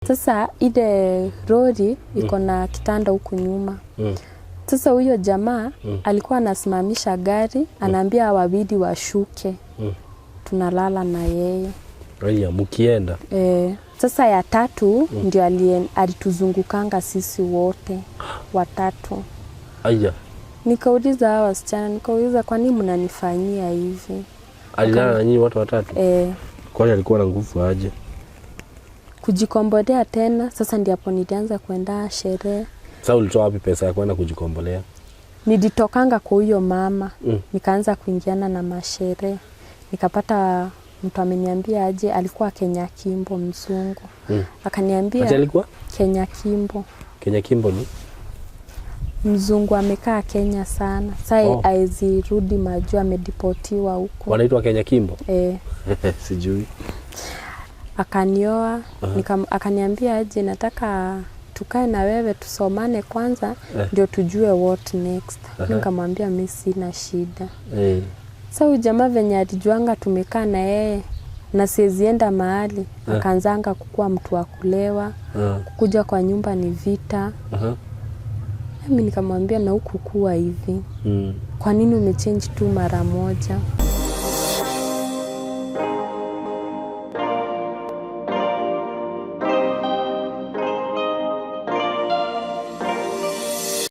Sasa ile lori iko na kitanda huku nyuma. Sasa huyo jamaa alikuwa anasimamisha gari, anaambia wawili washuke, tunalala na yeye. Aya, mkienda. E, sasa ya tatu ndio alituzungukanga sisi wote watatu. Aya. Nikauliza hawa wasichana, nikauliza, "Kwa nini mnanifanyia hivi?" Alilala na nyinyi watu watatu? E. Kwani alikuwa na nguvu aje? Kujikombolea tena, sasa ndio hapo nilianza kuenda sherehe. Sasa ulitoa wapi pesa ya kwenda kujikombolea? Nilitokanga kwa huyo mama, nikaanza kuingiana na masherehe, nikapata mtu ameniambia aje, alikuwa Kenya Kimbo, mzungu. Akaniambia Ati alikuwa? Kenya Kimbo. Kenya Kimbo ni? Mzungu amekaa Kenya sana sa Oh. aezi rudi majuu, amedeportiwa huko. Wanaitwa Kenya Kimbo? E. Sijui. Akanioa, akaniambia aje, "Nataka tukae na wewe tusomane kwanza ndio tujue what next." Nikamwambia mi sina shida. Sa huyu jamaa venye alijuanga tumekaa na yeye na siwezienda mahali, akaanzanga kukuwa mtu wa kulewa, kukuja kwa nyumba ni vita. Mimi nikamwambia, "Na huku kuwa hivi, kwa nini umechange tu mara moja?"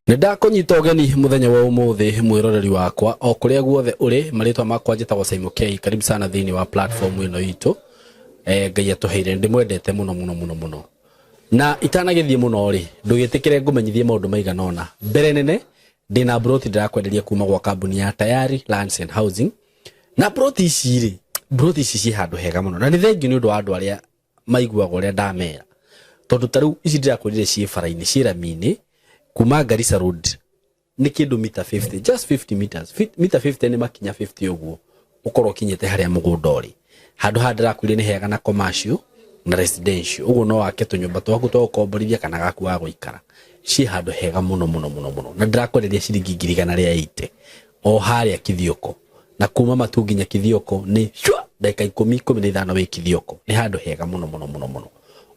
Nĩ ndakũnyita ũgeni mũthenya wa ũmũthĩ, mwĩroreri wakwa o kũrĩa guothe ũrĩ. Marĩtwa makwa njĩtagwo Simon K. Karibu sana thĩinĩ wa platform ĩno itũ Ngai atũheire. Ndĩmwendete mũno mũno mũno mũno, na itanagĩthiĩ mũno rĩ, ndũgĩtĩkĩre ngũmenyithie maũndũ maigana ũna. Mbere nene, ndĩna broti ndĩrakwenderia kuma gwa kambuni ya Tayari Lands and Housing, na broti ici rĩ, broti ici ciĩ handũ hega mũno, na nĩ thengiũ nĩ ũndũ wa andũ arĩa maiguaga ũrĩa ndamera, tondũ ta rĩu ici ndĩrakwĩrire ciĩ bara-inĩ, ciĩ rami-inĩ kuma Garissa Road, nĩ kĩndũ mita 50, just 50 meters. Mita 50 nĩ makinya 50 ũguo ũkorwo ũkinyĩte harĩa mũgũnda ũrĩ. Handũ haha ndĩrakwĩrire nĩ hega na commercial na residential, ũguo no wake tũnyũmba twaku twa gũkomborithia kana gaku wa gũikara. Ciĩ handũ hega mũno mũno mũno mũno, na ndĩrakwenderia ciringi 180,000 o harĩa Kithioko, na kuma Matu nginya Kithioko nĩ shwa ndagĩka 10, 15 wĩ Kithioko. Nĩ handũ hega mũno mũno mũno mũno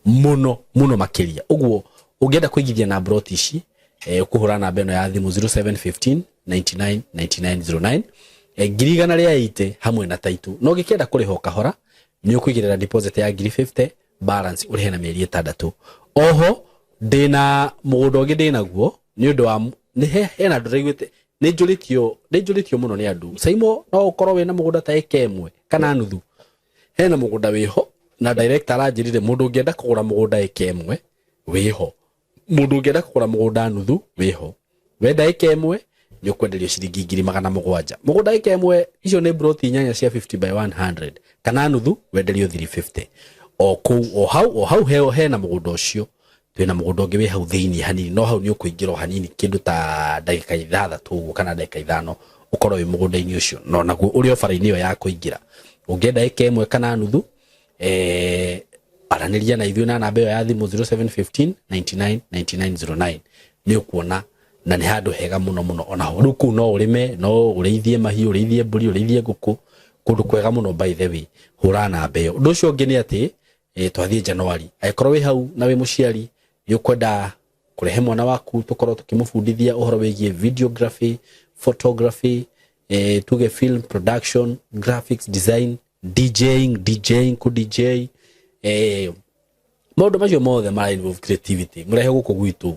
mũno mũno makĩria. Ũguo ũngĩenda kũigithia na broti ici, ũkũhũra namba ĩno ya thimũ, 0715 99 9909, 180,000 hamwe na taitũ. No ũngĩkĩenda kũrĩha o kahora, nĩ ũkũigĩrĩra deposit ya 50,000, balance ũrĩhe na mĩeri 6. Oho ndĩna mũgũnda ũngĩ ndĩnaguo nĩ ũndũ wa nĩ hena andũ ndaiguĩte nĩ njũrĩtio mũno nĩ andũ, "Saimo, no ũkorwo wĩna mũgũnda ta ĩka 1 kana nuthu?" Hena mũgũnda wĩho, na director aranjĩrire mũndũ ũngĩenda kũgũra mũgũnda ĩka 1 wĩho, mũndũ ũngĩenda kũgũra mũgũnda nuthu wĩho. Wenda ĩka 1 nĩ ũkwenderio ciringi 700,000. Mũgũnda ĩka 1, icio nĩ broti 8 cia 50 by 100, kana nuthu wenderio 350 o kũu o hau o hau. Hena mũgũnda ũcio, twĩna mũgũnda ũngĩ wĩ hau thĩinĩ hanini, no hau nĩ ũkũingĩra o hanini, kĩndũ ta ndagĩka 6 ũguo kana ndagĩka 5 ũkorwo wĩ mũgũnda-inĩ ũcio, no naguo ũrĩ o bara-inĩ ĩyo ya kũingĩra. Ũngĩenda ĩka 1 kana nuthu, aranĩria na ithuĩ na namba ĩyo ya thimũ, 0715 99 9909. Nĩ ũkuona na nĩ handũ hega mũno mũno. Onaho rĩu kũu no ũrĩme, no ũrĩithie mahiũ, ũrĩithie mbũri, ũrĩithie ngũkũ, kũndũ kwega mũno. By the way, hũra namba ĩyo. Ũndũ ũcio ũngĩ nĩ atĩ twathiĩ January, angĩkorwo wĩ hau na wĩ mũciari nĩ ũkwenda kũrehe mwana waku tũkorwo tũkĩmũbundithia ũhoro wĩgiĩ videography, photography, tuge film production, graphics design, DJing, ku DJ, maũndũ macio mothe mara involve creativity, mũrehe gũkũ gwitũ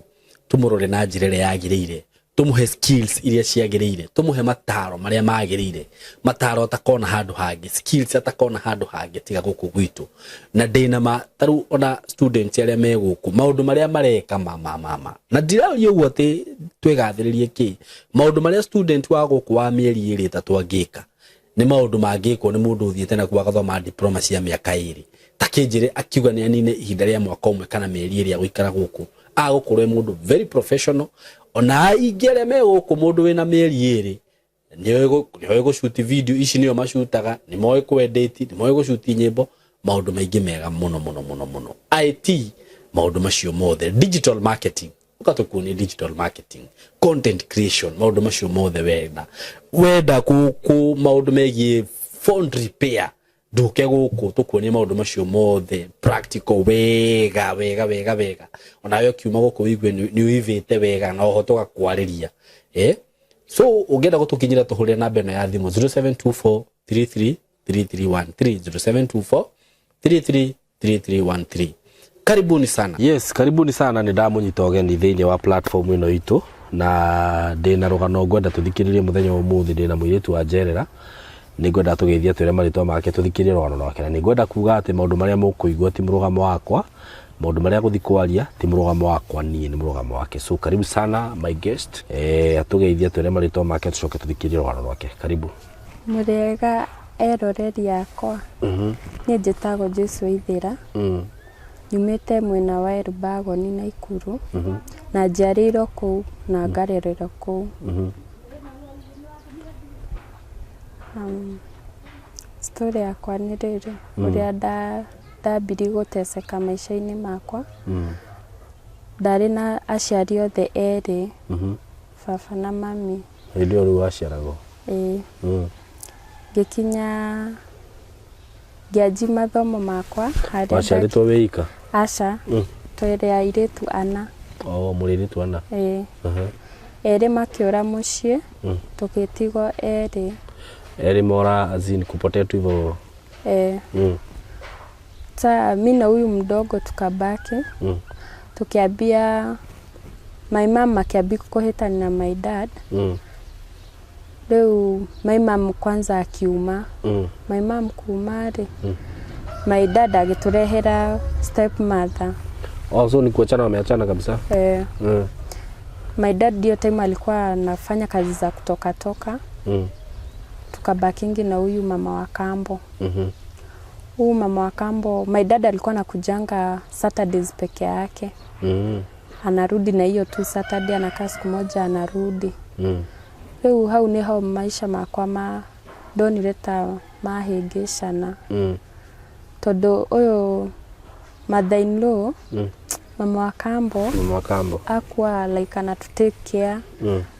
tũmũrore na njĩra ĩrĩa yagĩrĩire, tũmũhe skills iria ciagĩrĩire, tũmũhe mataro marĩa magĩrĩire, mataro atakona handũ hangĩ, skills atakona handũ hangĩ tiga gũkũ gwitũ. Na ndĩna ma tarĩu ona students arĩa me gũkũ, maũndũ marĩa mareka ma ma ma ma na ndiraria ũguo atĩ twĩgathĩrĩrie kĩ, maũndũ marĩa student wa gũkũ wa mĩeri 2, 3 angĩka nĩ maũndũ mangĩkwo nĩ mũndũ ũthiĩte na agathoma diploma cia mĩaka 2. Ta kĩnjĩre akiuga nĩ anine ihinda rĩa mwaka 1 kana mĩeri 2 agũikara gũkũ, agũkorwo e mũndũ very professional. Ona aingĩ arĩa me gũkũ, mũndũ wĩna mĩeri 2 nĩoĩ gũcuti video ici, nĩo macutaga, nĩ moĩ kwendeti, nĩ moĩ gũcuti nyĩmbo, maũndũ maingĩ mega mũno mũno mũno mũno, IT, maũndũ macio mothe, digital marketing, ũgatũkuonia digital marketing, content creation, maũndũ macio mothe. Wenda ku maũndũ megiĩ phone repair. Nduke gũkũ tũkuonie maũndũ macio mothe practical wega wega wega wega, onawe ũkiuma gũkũ wĩigue nĩ ũivĩte wega na oho tũgakwarĩria. So ũngĩenda gũtũkinyĩra, tũhũrĩre namba ĩno ya thimũ 0724 33 3313, 0724 33 3313. Karibuni sana. Yes, karibuni sana. Nĩ ndamunyita ũgeni thĩinĩ wa platform ĩno itũ na ndĩna rũgano ngwenda tũthikĩrĩrie mũthenya wa ũmũthĩ. Ndĩna mũirĩtu wa njerera, nĩ ngwenda tũgeithie, twĩre marĩtwa make, tũthikĩrĩrie rũgano rwake. Na nĩ ngwenda kuga atĩ maũndũ marĩa mũkũigua ti mũrũgamo wakwa, maũndũ marĩa gũthi kwaria ti mũrũgamo wakwa niĩ, nĩ mũrũgamo wake. So karibu sana my guest, atũgeithie, twĩre marĩtwa make, tũcoke tũthikĩrĩrie rũgano rwake. Karibu. Mũrĩega eroreri akwa. Niĩ njĩtagwo Joyce Waithĩra. Nyumĩte mwena wa Elbagon, Naikuru, na njiarĩirwo kũu na ngarererwo kũu. Story yakwa nĩ rĩrĩ, ũrĩa ndambirie gũteceka maica-inĩ makwa. Ndarĩ na aciari othe erĩ, baba na mami. Hĩndĩ ĩyo rĩu waciaragwo? Ĩĩ. Ngĩkinya ngĩanji mathomo makwa harĩa Waciarĩtwo wĩ ika? Aca. Twĩrĩ airĩtu ana. Oh, mũrĩ airĩtu ana? Ĩĩ. Erĩ makĩũra mũciĩ, tũgĩtigwo erĩ. Erĩ mora, as in kupotea tu hivyo? Eh. Sa mi na huyu mdogo tukabaki. Tukiambia my mom, akĩambia kũhĩtania na my dad. Rĩu my mom kwanza akiuma. My mom kuma rĩ, my dad agĩtũrehera step mother. Oh, so ni kuachana wameachana kabisa? Eh, my dad ndio time alikuwa anafanya kazi za kutoka toka. Tukabakingi na huyu mama wa kambo. Huyu mama wa kambo, my dad alikuwa anakujanga Saturdays peke yake. Anarudi na hiyo tu Saturday, anakaa siku moja, anarudi. Rĩu hau nĩho maica makwa ma ndonire ta mahĩngĩcana, tondũ ũyũ mother in law, mama wa kambo, Mama wa kambo. Akuwa like anatu take care,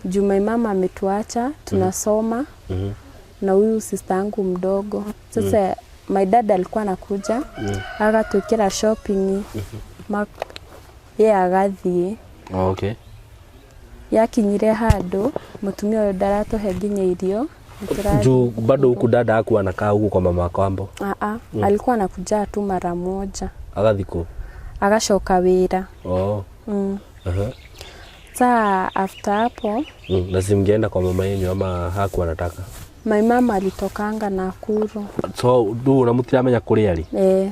juu my mama ametuacha tunasoma na huyu sister yangu mdogo. Sasa my dad alikuwa anakuja, agatwĩkĩra shopping, ye agathiĩ. Oh, okay. Yakinyire handũ mũtumia ũyũ ndaratũhe nginya irio. Juu bado huku dada hakuwa anakaa huku kwa mama wa kambo? Aa, alikuwa anakuja tu mara moja. Agathiĩ? Agacoka wĩra. Oh. Saa after hapo, Na si mngeenda kwa mama yenyu, ama hakuwa anataka? My mama alitokanga Nakuru. So ndu na mutiramenya kuria ari? Eh,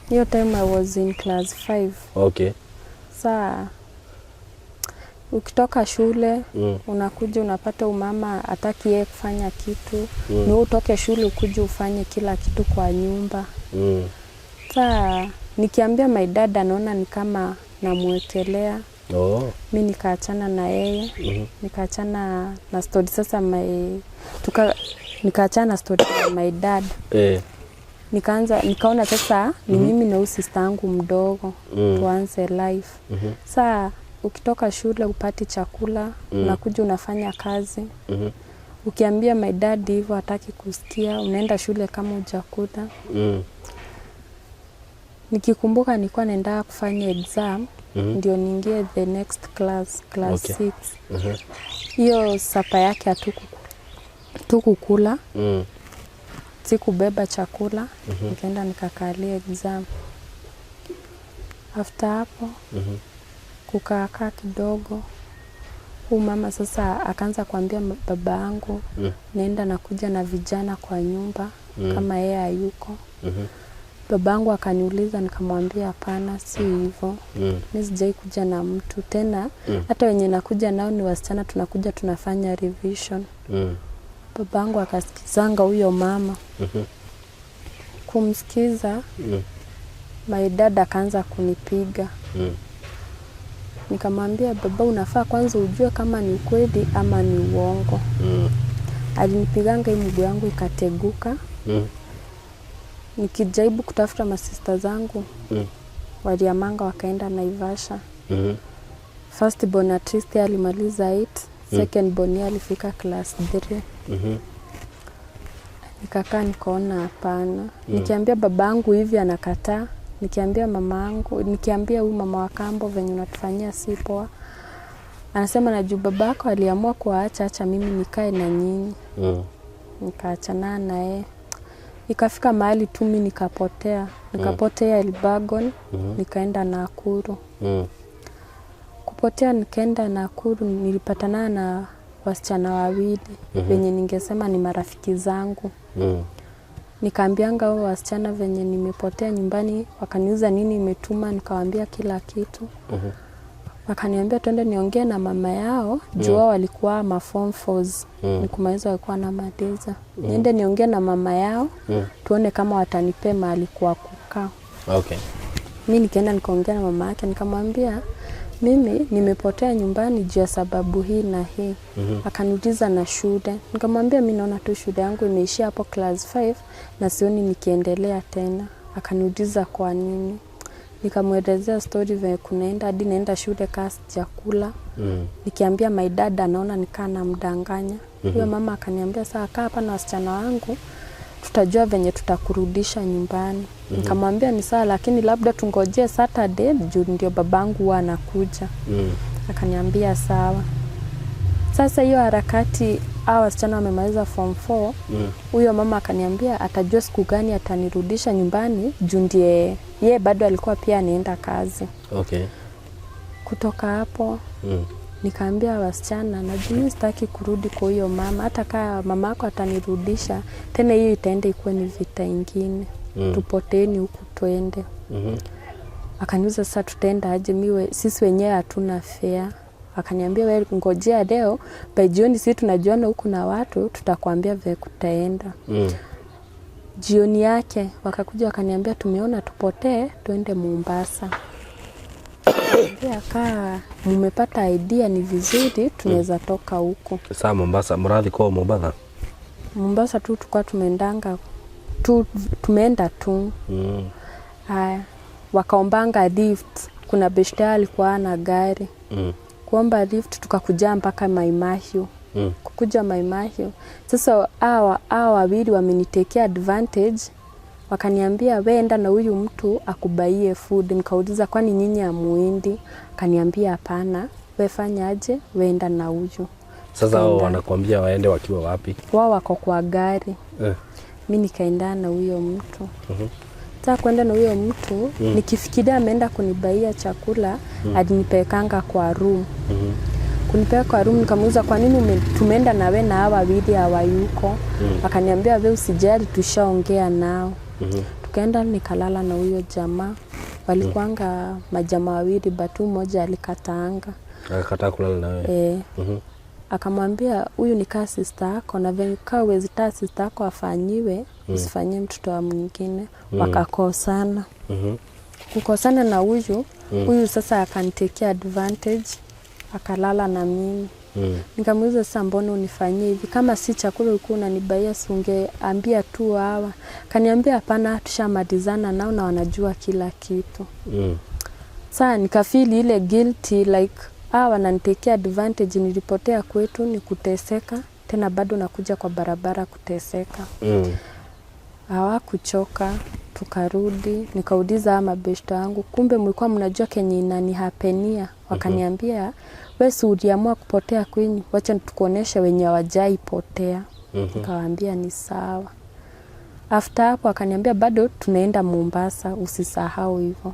hiyo time I was in class 5. Saa ukitoka shule, unakuja unapata umama ataki yeye kufanya kitu, ni utoke shule ukuje ufanye kila kitu kwa nyumba. Saa nikiambia my dad, anaona ni kama namwekelea. Mi nikaachana na yeye. Nikaachana na story sasa my tuka nikaachana na story ya my dad. Nikaanza nikaona sasa ni mimi na huyu sister yangu mdogo, tuanze life. Saa ukitoka shule upati chakula, unakuja unafanya kazi. Ukiambia my dad hivyo, hataki kusikia, unaenda shule kama hujakula. Nikikumbuka nilikuwa naenda kufanya exam ndio niingie the next class, class 6. Hiyo supper yake hatukukula. Sikubeba chakula, nikaenda nikakalia exam. After hapo, kukaakaa kidogo, huu mama sasa akaanza kuambia baba yangu, naenda nakuja na vijana kwa nyumba kama yeye hayuko. Baba yangu akaniuliza, nikamwambia hapana, si hivyo. Mi sijai kuja na mtu tena, hata wenye nakuja nao ni wasichana, tunakuja tunafanya revision. Baba yangu akasikizanga huyo mama. Kumsikiza, my dad akaanza kunipiga. Nikamwambia, baba, unafaa kwanza ujue kama ni ukweli ama ni uongo. Alinipiganga hii mguu yangu ikateguka. Nikijaribu kutafuta masista zangu, waliamanga wakaenda Naivasha. First born at least yeye alimaliza 8, second born yeye alifika class 3. Nikakaa nikaona hapana. Nikiambia babangu hivi anakataa, nikiambia mamangu, nikiambia huyu mama wa kambo venye unatufanyia si poa, anasema na juu babako aliamua kuwaacha, acha mimi nikae na nyinyi. Nikaachana naye. Ikafika mahali tu mi nikapotea, nikapotea Elbagon, nikaenda Nakuru. Kupotea nikaenda Nakuru, nilipatana na wasichana wawili wenye ningesema ni marafiki zangu. Nikaambianga hao wasichana venye nimepotea nyumbani, wakaniuliza nini imetuma, nikawaambia kila kitu. Wakaniambia twende niongee na mama yao juu wao walikuwa ma form fours, nikumaliza walikuwa na maliza. Niende niongee na mama yao tuone kama watanipea mahali kwa kukaa. Mi nikaenda nikaongea na mama yake, nikamwambia mimi nimepotea nyumbani juu ya sababu hii na hii. Akaniuliza na shule, nikamwambia mi naona tu shule yangu imeishia hapo class 5 na sioni nikiendelea tena. Akaniuliza kwa nini, nikamwelezea story venye kunaenda hadi naenda shule kaa sijakula. Nikiambia my dad anaona nikaa namdanganya. Huyo mama akaniambia saa kaa hapa na wasichana wangu, tutajua venye tutakurudisha nyumbani. Nikamwambia ni sawa, lakini labda tungojee Saturday juu ndio babangu huwa anakuja. Akaniambia sawa. Sasa hiyo harakati, hao wasichana wamemaliza form 4, huyo mama akaniambia atajua siku gani atanirudisha nyumbani juu ndiye ye bado alikuwa pia anaenda kazi. Kutoka hapo nikaambia wasichana, najua mimi sitaki kurudi kwa huyo mama, hata kama mama yako atanirudisha tena, hiyo itaenda ikuwe ni vita ingine. Tupoteni huku twende. Akaniuliza sasa tutaenda aje, miwe sisi wenyewe hatuna fare. Akaniambia wewe ngojea leo by jioni, sisi tunajuana huku na watu, tutakwambia vile kutaenda. Jioni yake wakakuja wakaniambia tumeona tupotee tuende Mombasa. Nikamwambia kaa mumepata idea ni vizuri, tunaweza toka huku. Saa Mombasa murathi kwa Mombasa? Mombasa tu tulikuwa tumeendanga tu, tumeenda tu. Haya, wakaombanga lift. Kuna beshte alikuwa na gari, kuomba lift tukakuja mpaka Mai Mahiu. Kukuja Mai Mahiu sasa, hawa wawili wamenitekea advantage, wakaniambia we enda na huyu mtu akubaie food. Nikauliza kwani nyinyi hamuendi? Akaniambia hapana, we fanya aje, we enda na huyu. Sasa hao Tukaenda. Wanakuambia waende wakiwa wapi? Wao wako kwa gari. Mi nikaendana na huyo mtu. Sasa kwenda na huyo mtu, nikifikiria ameenda kunibaia chakula, alinipelekanga kwa room. Kunipeleka kwa room, nikamuuliza kwa nini tumeenda na we na hawa wawili hawayuko? Akaniambia we usijali, tushaongea nao. Tukaenda nikalala na huyo jamaa. Walikuanga majamaa wawili, but huyu mmoja alikataanga. Akakataa kulala na wewe? Eh. Akamwambia huyu ni kaa sister yako, na venye kaa huwezi taa sister yako afanyiwe, usifanyie mtoto wa mwingine. Wakakosana. Kukosana na huyu, huyu sasa akanitekia advantage, akalala na mimi. Nikamuuliza sasa, mbona unifanyie hivi? Kama si chakula ulikuwa unanibaia, si ungeambia tu hawa? Kaniambia hapana, tushamalizana nao na wanajua kila kitu. Saa nikafeel ile guilty, like hawa wananitekea advantage, nilipotea kwetu ni kuteseka, tena bado nakuja kwa barabara kuteseka. Hawakuchoka, tukarudi, nikauliza hawa mabeshte wangu, kumbe mlikuwa mnajua kenye inanihappenia? Wakaniambia we si uliamua kupotea kwenyu, wacha tukuoneshe wenye hawajai potea. Nikawaambia ni sawa. After hapo akaniambia bado tunaenda Mombasa, usisahau hivyo.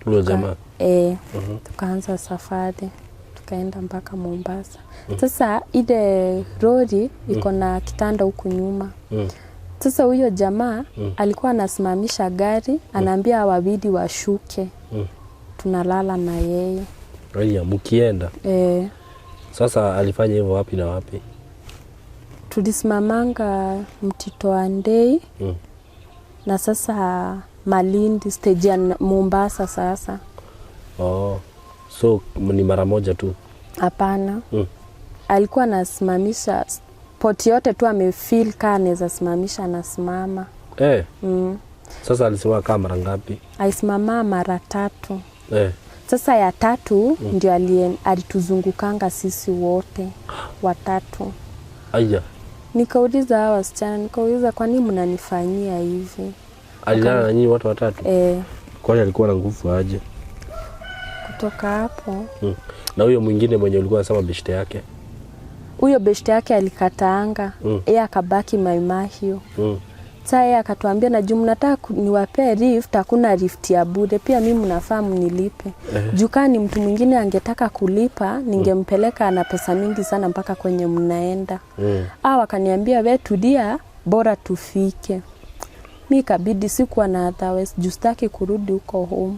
Huyo jamaa? E, tukaanza safari tukaenda mpaka Mombasa. Sasa ile lori iko na kitanda huku nyuma. Sasa huyo jamaa alikuwa anasimamisha gari, anaambia wawili washuke, tunalala na yeye. Aya, mkienda? E. Sasa alifanya hivyo wapi na wapi? Tulisimamanga Mtito wa Ndei na sasa Malindi stage ya Mombasa sasa. Oh. So ni mara moja tu? Hapana. Alikuwa anasimamisha port yote tu, amefeel kaa anaweza simamisha, anasimama. Sasa alisimama kama mara ngapi? Alisimama mara tatu. Sasa ya tatu ndio alituzungukanga sisi wote watatu. Aya. Nikauliza hawa wasichana, nikauliza kwa nini mnanifanyia hivi? Alilala na nyinyi watu watatu? Eh. Kwani alikuwa na nguvu aje? Kutoka hapo. Na huyo mwingine mwenye ulikuwa unasema beshte yake? Huyo beshte yake alikataanga. Yeye akabaki Maimahio. Sasa yeye akatuambia na juu mnataka niwapee lift, hakuna lift ya bure, pia mimi mnafaa mnilipe. Juu kama ni mtu mwingine angetaka kulipa, ningempeleka na pesa mingi sana mpaka kwenye mnaenda. Wakaniambia we tulia, bora tufike. Mi ikabidi sikuwa na otherwise, juu sitaki kurudi huko home.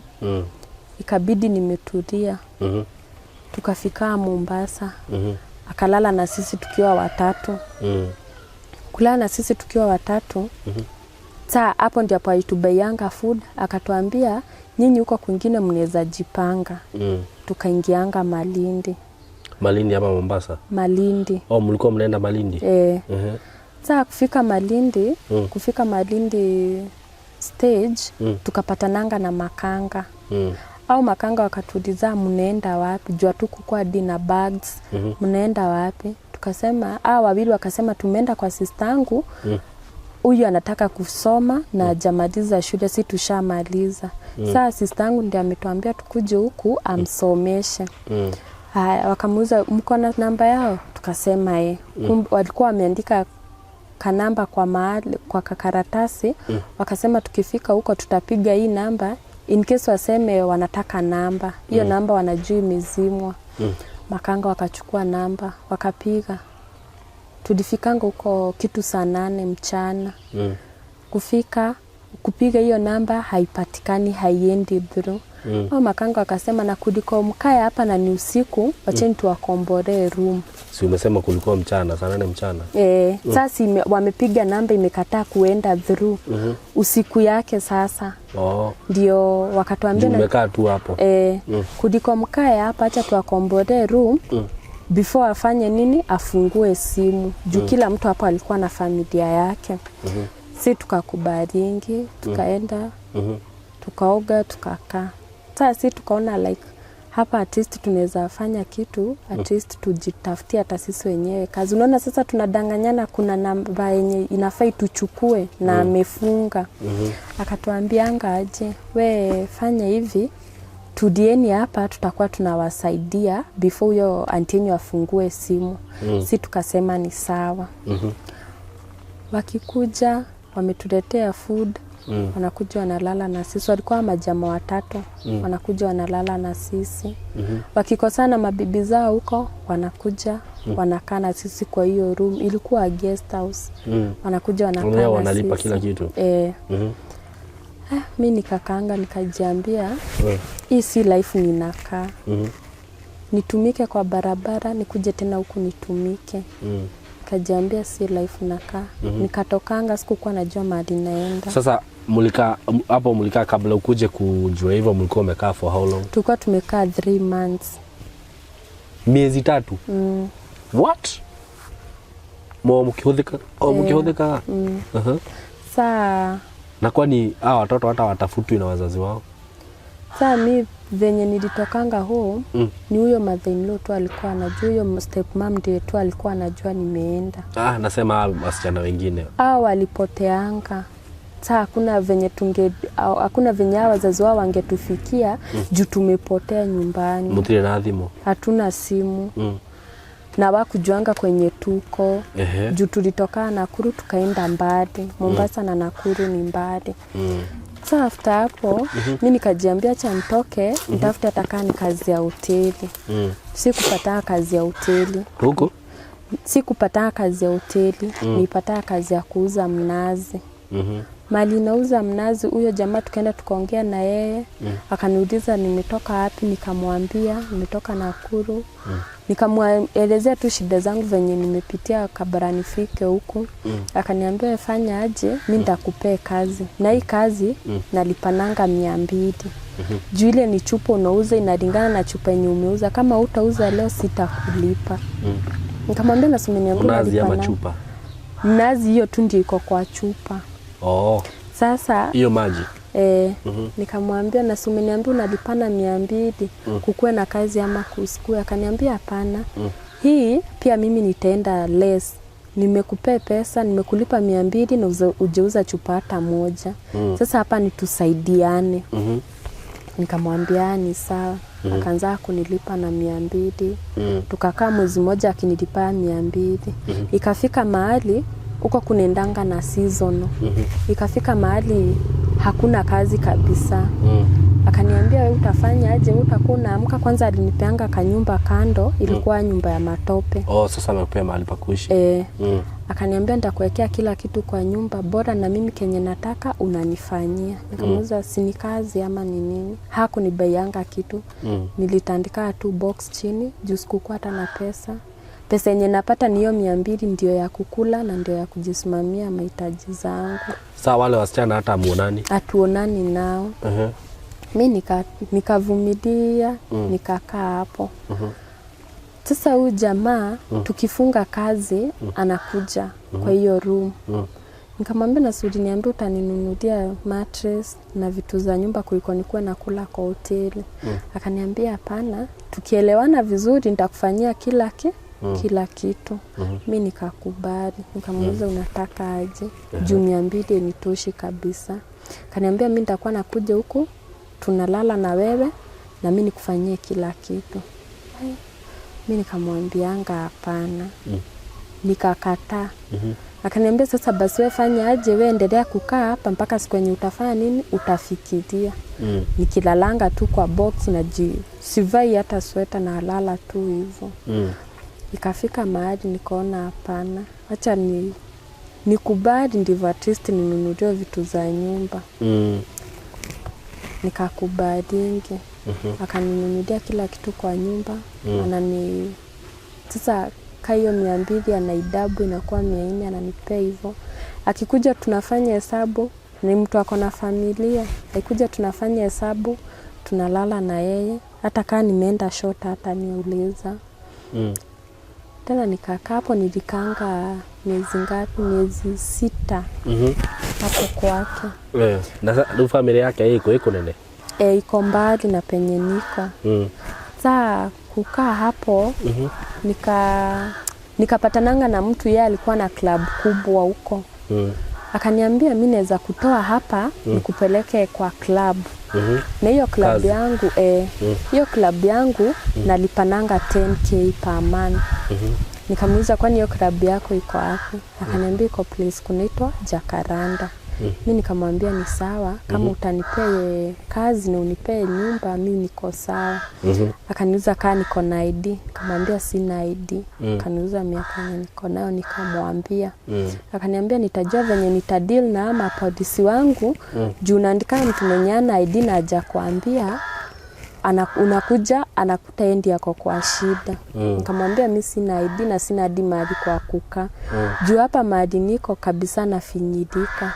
Ikabidi nimetulia. Tukafika Mombasa. Akalala na sisi tukiwa watatu. Kulala na sisi tukiwa watatu. Saa hapo ndipo alitubaianga food, akatuambia nyinyi huko kwingine mnaweza jipanga. Tukaingianga Malindi. Malindi ama Mombasa? Malindi. Oh, mlikuwa mnaenda Malindi? Eh. Saa kufika Malindi, kufika Malindi stage, tukapatananga na makanga. Au makanga wakatuuliza mnaenda wapi? Jua tu kukua hadi na bags. Mnaenda wapi? Tukasema, wawili wakasema tumeenda kwa sister yangu. Huyu anataka kusoma na hajamaliza shule, si tushamaliza. Sasa sister yangu ndiye ametuambia tukuje huku amsomeshe. Haya, wakamuuliza mko na namba yao? Tukasema eh. Walikuwa wameandika kanamba kwa mahali, kwa kakaratasi. Wakasema tukifika huko tutapiga hii namba in case waseme wanataka namba. Hiyo namba wanajua imezimwa. Makanga wakachukua namba, wakapiga. Tulifikanga huko kitu saa 8 mchana. Kufika, kupiga hiyo namba haipatikani, haiendi through. Au makanga wakasema na kuliko mkae hapa na ni usiku, wacheni tuwakombolee room. Si umesema kulikuwa mchana, saa 8 mchana? Sasa wamepiga namba imekataa kuenda through. Usiku yake sasa. Ndio wakatuambia na Mmekaa tu hapo. Kuliko mkae hapa acha tuwakombolee room. Before afanye nini, afungue simu. Juu kila mtu hapo alikuwa na familia yake. Si tukakubalingi, tukaenda, tukaoga, tukakaa. Sasa si tukaona like hapa at least tunaweza fanya kitu, at least tujitafutie hata sisi wenyewe kazi. Unaona sasa tunadanganyana, kuna namba yenye inafai tuchukue na amefunga. Akatuambianga aje, we fanya hivi, tudieni hapa tutakuwa tunawasaidia before huyo auntie yenu afungue simu. Si tukasema ni sawa. Wakikuja wametuletea food. Wanakuja wanalala na sisi. Walikuwa majamaa watatu. Wanakuja wanalala na sisi. Wakikosana mabibi zao huko wanakuja wanakaa na sisi kwa hiyo room. Ilikuwa guest house. Wanakuja wanakaa Wao na wanalipa sisi. Kila kitu. Mi nikakaanga nikajiambia, hii si life ninakaa. Nitumike kwa barabara, nikuje tena huku nitumike. Nikajiambia si life nakaa. Nikatokanga, sikukuwa najua mahali naenda. Sasa mlikaa hapo, mlikaa kabla ukuje kujua hivyo, mlikuwa umekaa for how long? Tulikuwa tumekaa 3 months. Miezi 3? What? Mo mkihodhika? Oh, mkihodhika? Saa Na kwani hawa watoto hata watafutwi na wazazi wao? Saa mi venye nilitokanga home, ni huyo mother in law tu alikuwa anajua, huyo step mom ndiye tu alikuwa anajua nimeenda. Nasema hawa wasichana wengine. Hao walipoteanga. Saa hakuna venye tunge, hakuna venye hawa wazazi wao wangetufikia juu tumepotea nyumbani. Mutire na thimu. Hatuna simu. Na wakujuanga kwenye tuko. Juu tulitoka Nakuru tukaenda mbali. Mombasa na Nakuru ni mbali. Sasa after hapo, mi nikajiambia acha nitoke, nitafute hata kama ni kazi ya hoteli. Sikupata kazi ya hoteli. Huko? Sikupata kazi ya hoteli, nilipata kazi ya kuuza mnazi. Mali nauza mnazi, huyo jamaa tukaenda tukaongea na yeye, akaniuliza nimetoka wapi, nikamwambia nimetoka Nakuru. Nikamwelezea tu shida zangu venye nimepitia kabla nifike huku. Akaniambia fanya aje, mimi nitakupea kazi. Na hii kazi nalipananga 200. Juu ile ni chupa unauza inalingana na chupa yenye umeuza. Kama hutauza leo sitakulipa. Nikamwambia na simeniambia Mnazi ama unalipa na- chupa? Mnazi hiyo tu ndio iko kwa chupa. Sasa Hiyo maji. Nikamwambia na si umeniambia unalipana 200, kukuwe na kazi ama kusikue. Akaniambia hapana. Hii pia mimi nitaenda less. Nimekupea pesa, nimekulipa 200 na ujeuza chupa hata moja. Sasa hapa ni tusaidiane. Nikamwambia ni sawa. Akaanza kunilipa na 200. Tukakaa mwezi mmoja akinilipa 200. Ikafika mahali huko kunaendanga na season. Ikafika mahali hakuna kazi kabisa. Akaniambia wewe utafanya aje, wewe utakuwa unaamka. Kwanza alinipeanga kanyumba kando, ilikuwa nyumba ya matope. Oh, sasa amekupea mahali pa kuishi. Akaniambia nitakuwekea kila kitu kwa nyumba, bora na mimi kenye nataka unanifanyia. Nikamuuliza si ni kazi ama ni nini? Hakunibaianga kitu. Nilitandika tu box chini juu sikukuwa hata na pesa. Pesa yenye napata ni hiyo 200 ndio ya kukula na ndio ya kujisimamia mahitaji zangu. Sasa wale wasichana hata hamuonani? Hatuonani nao. Mi nikavumilia, nikakaa hapo. Sasa huyu jamaa tukifunga kazi anakuja kwa hiyo room. Nikamwambia na si uliniambia utaninunulia mattress na vitu za nyumba kuliko nikuwe nakula kwa hoteli. Akaniambia hapana, tukielewana vizuri nitakufanyia kila kitu. Mi nikakubali. Nikamuuliza unataka aje? Juu 200 nitoshi kabisa. Akaniambia mi nitakuwa nakuja huku tunalala na wewe na mi nikufanyie kila kitu. Mi nikamwambianga hapana. Nikakataa. Akaniambia sasa basi wewe fanya aje, wewe endelea kukaa hapa mpaka siku yenye utafanya nini, utafikiria. Nikilalanga tu kwa box na sivai hata sweta na lala tu hivyo. Ikafika mahali nikaona hapana, acha nikubali ndivyo at least ninunulie vitu za nyumba. Nikakubalingi. Akaninunulia kila kitu kwa nyumba. Anani sasa hiyo 200 anaidabu inakuwa 400 ananipea hivyo. Akikuja tunafanya hesabu, ni mtu ako na familia. Akikuja tunafanya hesabu, tunalala na yeye. Hata kama nimeenda short hata niuliza. Tena nikakaa hapo, nilikanga miezi ngapi? Miezi 6. Hapo kwake. Na familia yake iko nene? Iko mbali na penye niko. Sasa kukaa hapo, nikapatananga na mtu, yeye alikuwa na club kubwa huko. Akaniambia mimi naweza kutoa hapa nikupeleke kwa club. Na hiyo club Kazi. yangu, hiyo club yangu nalipananga 10k per month. Nikamuuliza kwani hiyo club yako iko wapi? Akaniambia iko place kunaitwa Jacaranda. Mimi nikamwambia ni sawa, kama utanipea kazi na unipee nyumba mimi niko sawa. Akaniuliza kama niko na ID, nikamwambia sina ID. Akaniuliza miaka yenye niko nayo, nikamwambia. Akaniambia nitajua venye nitadeal na ama polisi wangu, juu unaandika mtu mwenye hana ID na hajakuambia, unakuja anakuta yeye ndiye ako kwa shida. Nikamwambia mimi sina ID na sina hadi mahali kwa kukaa. Juu hapa mahali niko kabisa nafinyilika.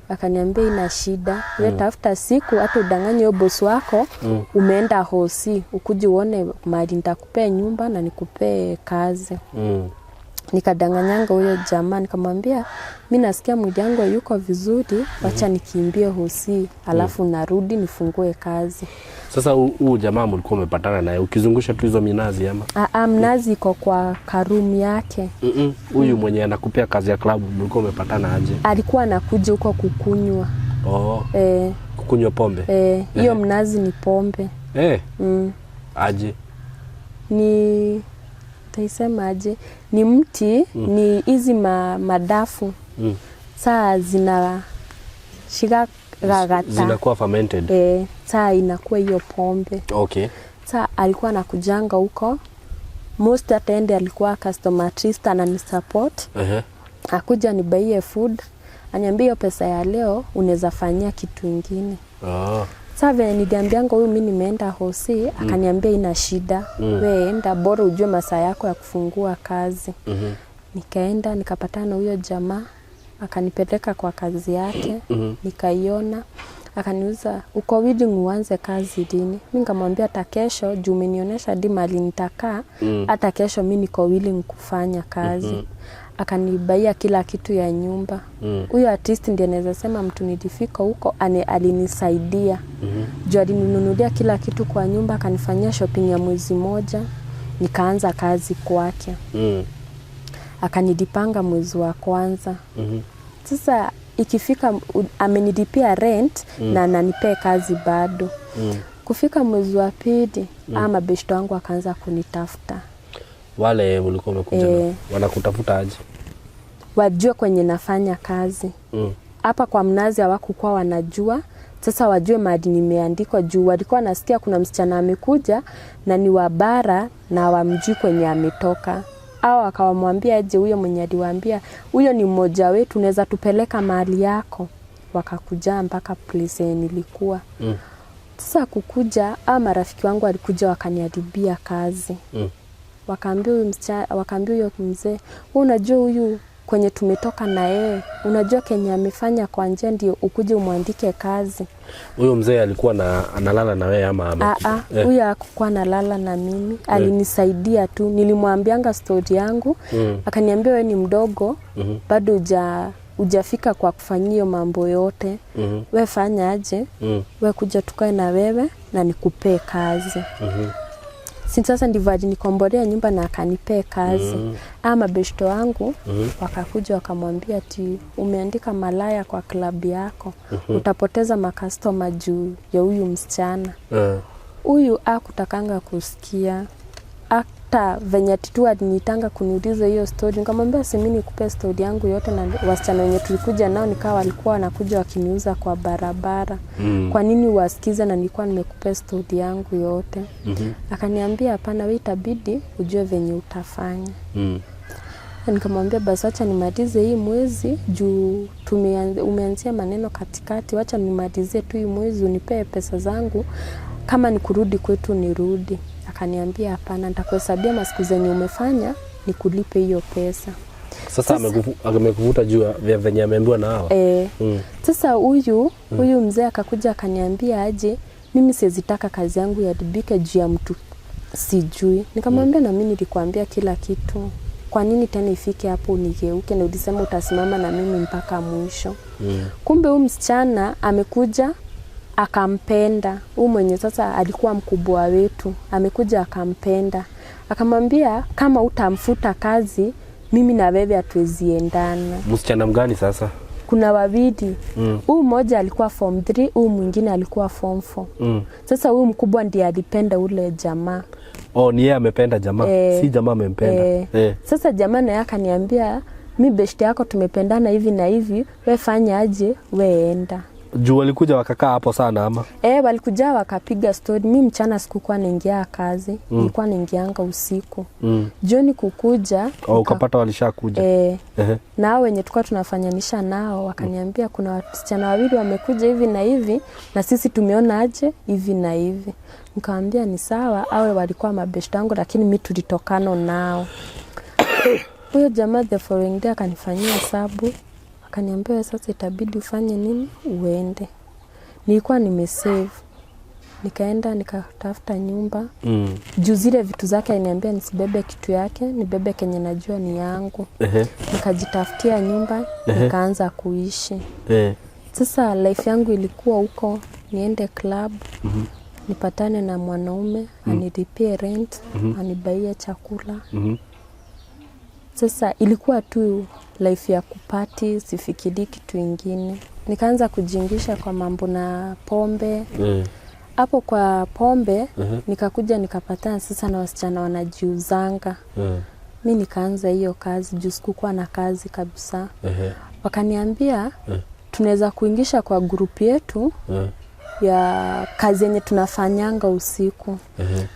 Akaniambia ina shida. Wewe tafuta siku hata udanganye huyo boss wako, umeenda hosi, ukuje uone mahali nitakupea nyumba na nikupee kazi. Nikadanganyanga huyo jamaa, nikamwambia mimi nasikia mwili wangu yuko vizuri, wacha nikimbie hosi alafu narudi nifungue kazi. Sasa huu jamaa mlikuwa umepatana naye ukizungusha tu hizo minazi ama? Mnazi iko kwa karumu yake. Huyu mwenye anakupea kazi ya klabu mlikuwa umepatana aje? Alikuwa anakuja huko kukunywa. Kukunywa pombe? Hiyo mnazi ni pombe. Aje? Ni taisema aje? Ni mti, ni hizi madafu. Saa zina shika gagata. Zinakuwa fermented. Saa inakuwa hiyo pombe. Saa alikuwa anakujanga huko. Most at end alikuwa customer trist ananisupport. Akuja nibaie food. Aniambia hiyo pesa ya leo unaweza fanyia kitu ingine. Sasa vile niliambianga huyu mimi nimeenda hosi, akaniambia ina shida. Wewe enda bora ujue masaa yako ya kufungua kazi. Nikaenda nikapatana na huyo jamaa, akanipeleka kwa kazi yake, nikaiona. Akaniuliza uko willing uanze kazi lini? Mimi nikamwambia hata kesho, juu umenionyesha hadi mahali nitakaa, hata kesho mimi niko willing kufanya kazi. Akanibaia kila kitu ya nyumba. Huyo artist ndiye naweza sema mtu nilifika huko alinisaidia. Juu alininunulia kila kitu kwa nyumba, akanifanyia shopping ya mwezi moja, nikaanza kazi kwake. Akanilipanga mwezi wa kwanza. Sasa ikifika amenilipia rent na ananipea kazi bado. Kufika mwezi wa pili, ama beshto wangu akaanza kunitafuta. Wale ulikuwa umekuja nao Eh. wanakutafuta aje? Wajue kwenye nafanya kazi. Hapa kwa Mnazi hawakukuwa wanajua. Sasa wajue mahali nimeandikwa, juu walikuwa nasikia kuna msichana amekuja na ni wa bara na wamjui kwenye ametoka. Au akawamwambia aje, huyo mwenye aliwaambia huyo ni mmoja wetu, unaweza tupeleka mahali yako. Wakakuja mpaka place yenye nilikuwa. Sasa kukuja, au marafiki wangu walikuja wakaniharibia kazi. Wakaambia huyu msichana, wakaambia huyo mzee, wewe unajua huyu kwenye tumetoka na yeye, unajua kenye amefanya kwa njia ndio ukuje umwandike kazi. Huyo mzee alikuwa na analala na wewe ama Aa, huyo hakukuwa analala na mimi, alinisaidia tu. Nilimwambianga stori yangu, akaniambia wewe ni mdogo, bado hujafika kwa kufanyia hiyo mambo yote. We fanya aje, we kuja tukae na wewe na nikupee kazi. Si sasa ndivyo alinikombolea nyumba na akanipea kazi. Ama beshto wangu wakakuja wakamwambia ati umeandika malaya kwa klabu yako, utapoteza makastoma juu ya huyu msichana. Huyu akutakanga kusikia hata venye ati tu aliniitanga kuniuliza hiyo story, nikamwambia si mimi nikupe story yangu yote, na wasichana wenye tulikuja nao nikawa walikuwa wanakuja wakiniuza kwa barabara. Kwa nini wasikize na nilikuwa nimekupea story yangu yote? Akaniambia hapana, wewe itabidi ujue venye utafanya. Nikamwambia basi wacha nimalize hii mwezi juu umeanzia maneno katikati, wacha nimalizie tu hii mwezi unipee pesa zangu, kama ni kurudi kwetu nirudi. Akaniambia hapana, nitakuhesabia masiku zenye umefanya nikulipe hiyo pesa. Sasa amekuvuta juu ya venye ameambiwa na hawa. E, sasa huyu mzee akakuja akaniambia aje, mimi siwezi taka kazi yangu iharibike juu ya mtu sijui. Nikamwambia na mimi nilikwambia kila kitu, kwa nini tena ifike hapo unigeuke na ulisema utasimama na mimi mpaka mwisho? Kumbe huyu msichana amekuja akampenda huyu mwenye sasa alikuwa mkubwa wetu, amekuja akampenda, akamwambia kama utamfuta kazi mimi na wewe hatuwezi endana. Msichana mgani sasa? Kuna wawili, huyu mmoja alikuwa form 3, huyu mwingine alikuwa form 4. Sasa huyu mkubwa ndiye alipenda ule jamaa. Oh, ni yeye amependa jamaa. Eh. Si jamaa amempenda. Eh. Eh. Sasa jamaa naye akaniambia mi beshte yako tumependana hivi na hivi, we fanya aje, we enda. Juu walikuja wakakaa hapo sana ama? Eh, walikuja wakapiga story. Mi mchana sikukuwa naingia kazi, nilikuwa naingianga usiku. Jioni kukuja Oh, ukapata walishakuja. Eh, na hao wenye tulikuwa tunafanyanisha nao wakaniambia kuna wasichana wawili wamekuja hivi na hivi na sisi tumeona aje hivi na hivi. Nikamwambia ni sawa, awe walikuwa mabeshte wangu, lakini mi tulitokana nao. Huyo jamaa the following day akanifanyia hesabu, akaniambia "Wewe sasa itabidi ufanye nini, uende." Nilikuwa nimesave, nikaenda nikatafuta nyumba juu zile vitu zake aliniambia nisibebe kitu yake, nibebe kenye najua ni yangu. Nikajitafutia nyumba, nikaanza kuishi. Sasa life yangu ilikuwa huko, niende club, nipatane na mwanaume, anilipie rent, anibaie chakula. Sasa ilikuwa tu life ya kuparty, sifikiri kitu ingine. Nikaanza kujiingisha kwa mambo na pombe. Hapo kwa pombe nikakuja nikapatana sasa na wasichana wanajiuzanga. Mi nikaanza hiyo kazi juu sikukuwa na kazi kabisa. Wakaniambia tunaweza kuingisha kwa group yetu ya kazi yenye tunafanyanga usiku.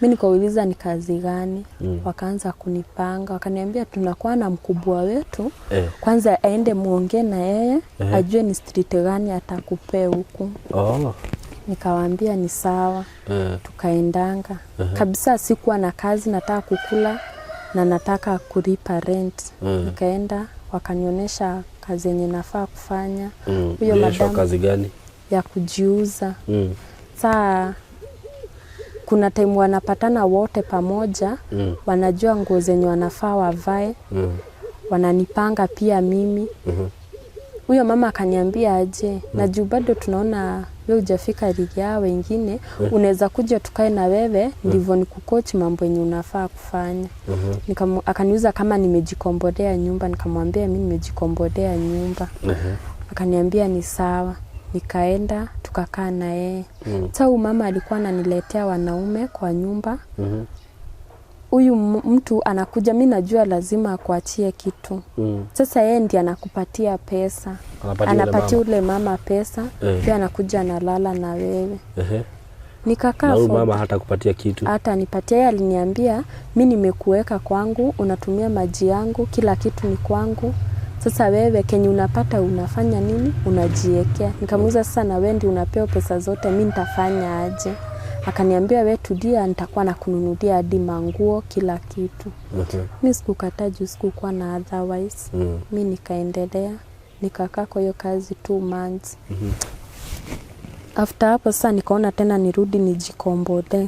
Mi nikauliza ni kazi gani? Wakaanza kunipanga, wakaniambia tunakuwa na mkubwa wetu, kwanza aende muongee na yeye, ajue ni street gani atakupea huku. Nikawaambia ni sawa. Tukaendanga kabisa, sikuwa na kazi, nataka kukula na nataka kulipa rent. Nikaenda wakanionyesha kazi yenye nafaa kufanya. Huyo Ulionyeshwa madam kazi gani? ya kujiuza. Saa kuna time wanapatana wote pamoja, wanajua nguo zenye wanafaa wavae, wananipanga pia mimi. Huyo mama akaniambia aje, na juu bado tunaona we hujafika ligi yao wengine, unaweza kuja tukae na wewe ndivyo nikucoach mambo yenye unafaa kufanya. Akaniuliza kama nimejikombolea nyumba, nikamwambia mi nimejikombolea nyumba. Akaniambia ni sawa. Nikaenda tukakaa na yeye. Sasa huyu mama alikuwa ananiletea wanaume kwa nyumba. Huyu mtu anakuja, mi najua lazima akuachie kitu. Sasa yeye ndiye anakupatia pesa, Anapatia ule anapatia mama. ule mama pesa, pia anakuja analala na wewe. Nikakaa Na huyu mama hata kupatia kitu? Hata nipatia. Yeye aliniambia, mi nimekuweka kwangu, unatumia maji yangu, kila kitu ni kwangu. Sasa wewe kenye unapata unafanya nini? Unajiekea. Nikamuuliza, sasa na wewe ndio unapewa pesa zote, mi nitafanya aje? Akaniambia, we tulia, nitakuwa nakununulia hadi manguo, kila kitu. Mi sikukataa juu sikukuwa na otherwise. Mi nikaendelea, nikakaa kwa hiyo kazi 2 months. After hapo sasa nikaona tena nirudi nijikombolee.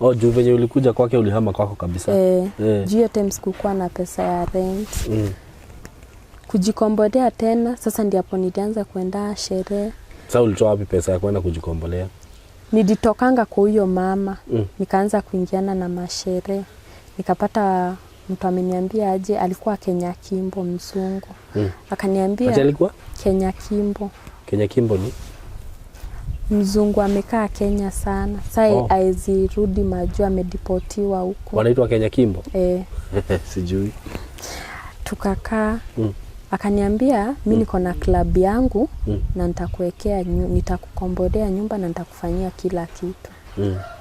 Oh, juu venye ulikuja kwake ulihama kwako kabisa. Eh, juu hiyo time sikukuwa na pesa ya rent. Kujikombolea tena sasa ndipo nilianza kuenda sherehe. Sasa ulitoa wapi pesa ya kwenda kujikombolea? Nilitokanga kwa huyo mama, nikaanza kuingiana na masherehe, nikapata mtu ameniambia aje, alikuwa Kenya Kimbo, mzungu. Akaniambia Ati alikuwa? Kenya Kimbo. Kenya Kimbo ni? Mzungu amekaa Kenya sana sa Oh. aezi rudi majuu, amedeportiwa huko. Wanaitwa Kenya Kimbo? Eh. Sijui. Tukakaa. Akaniambia, mi niko na club yangu na nitakuwekea nitakukombolea nyumba na nitakufanyia kila kitu.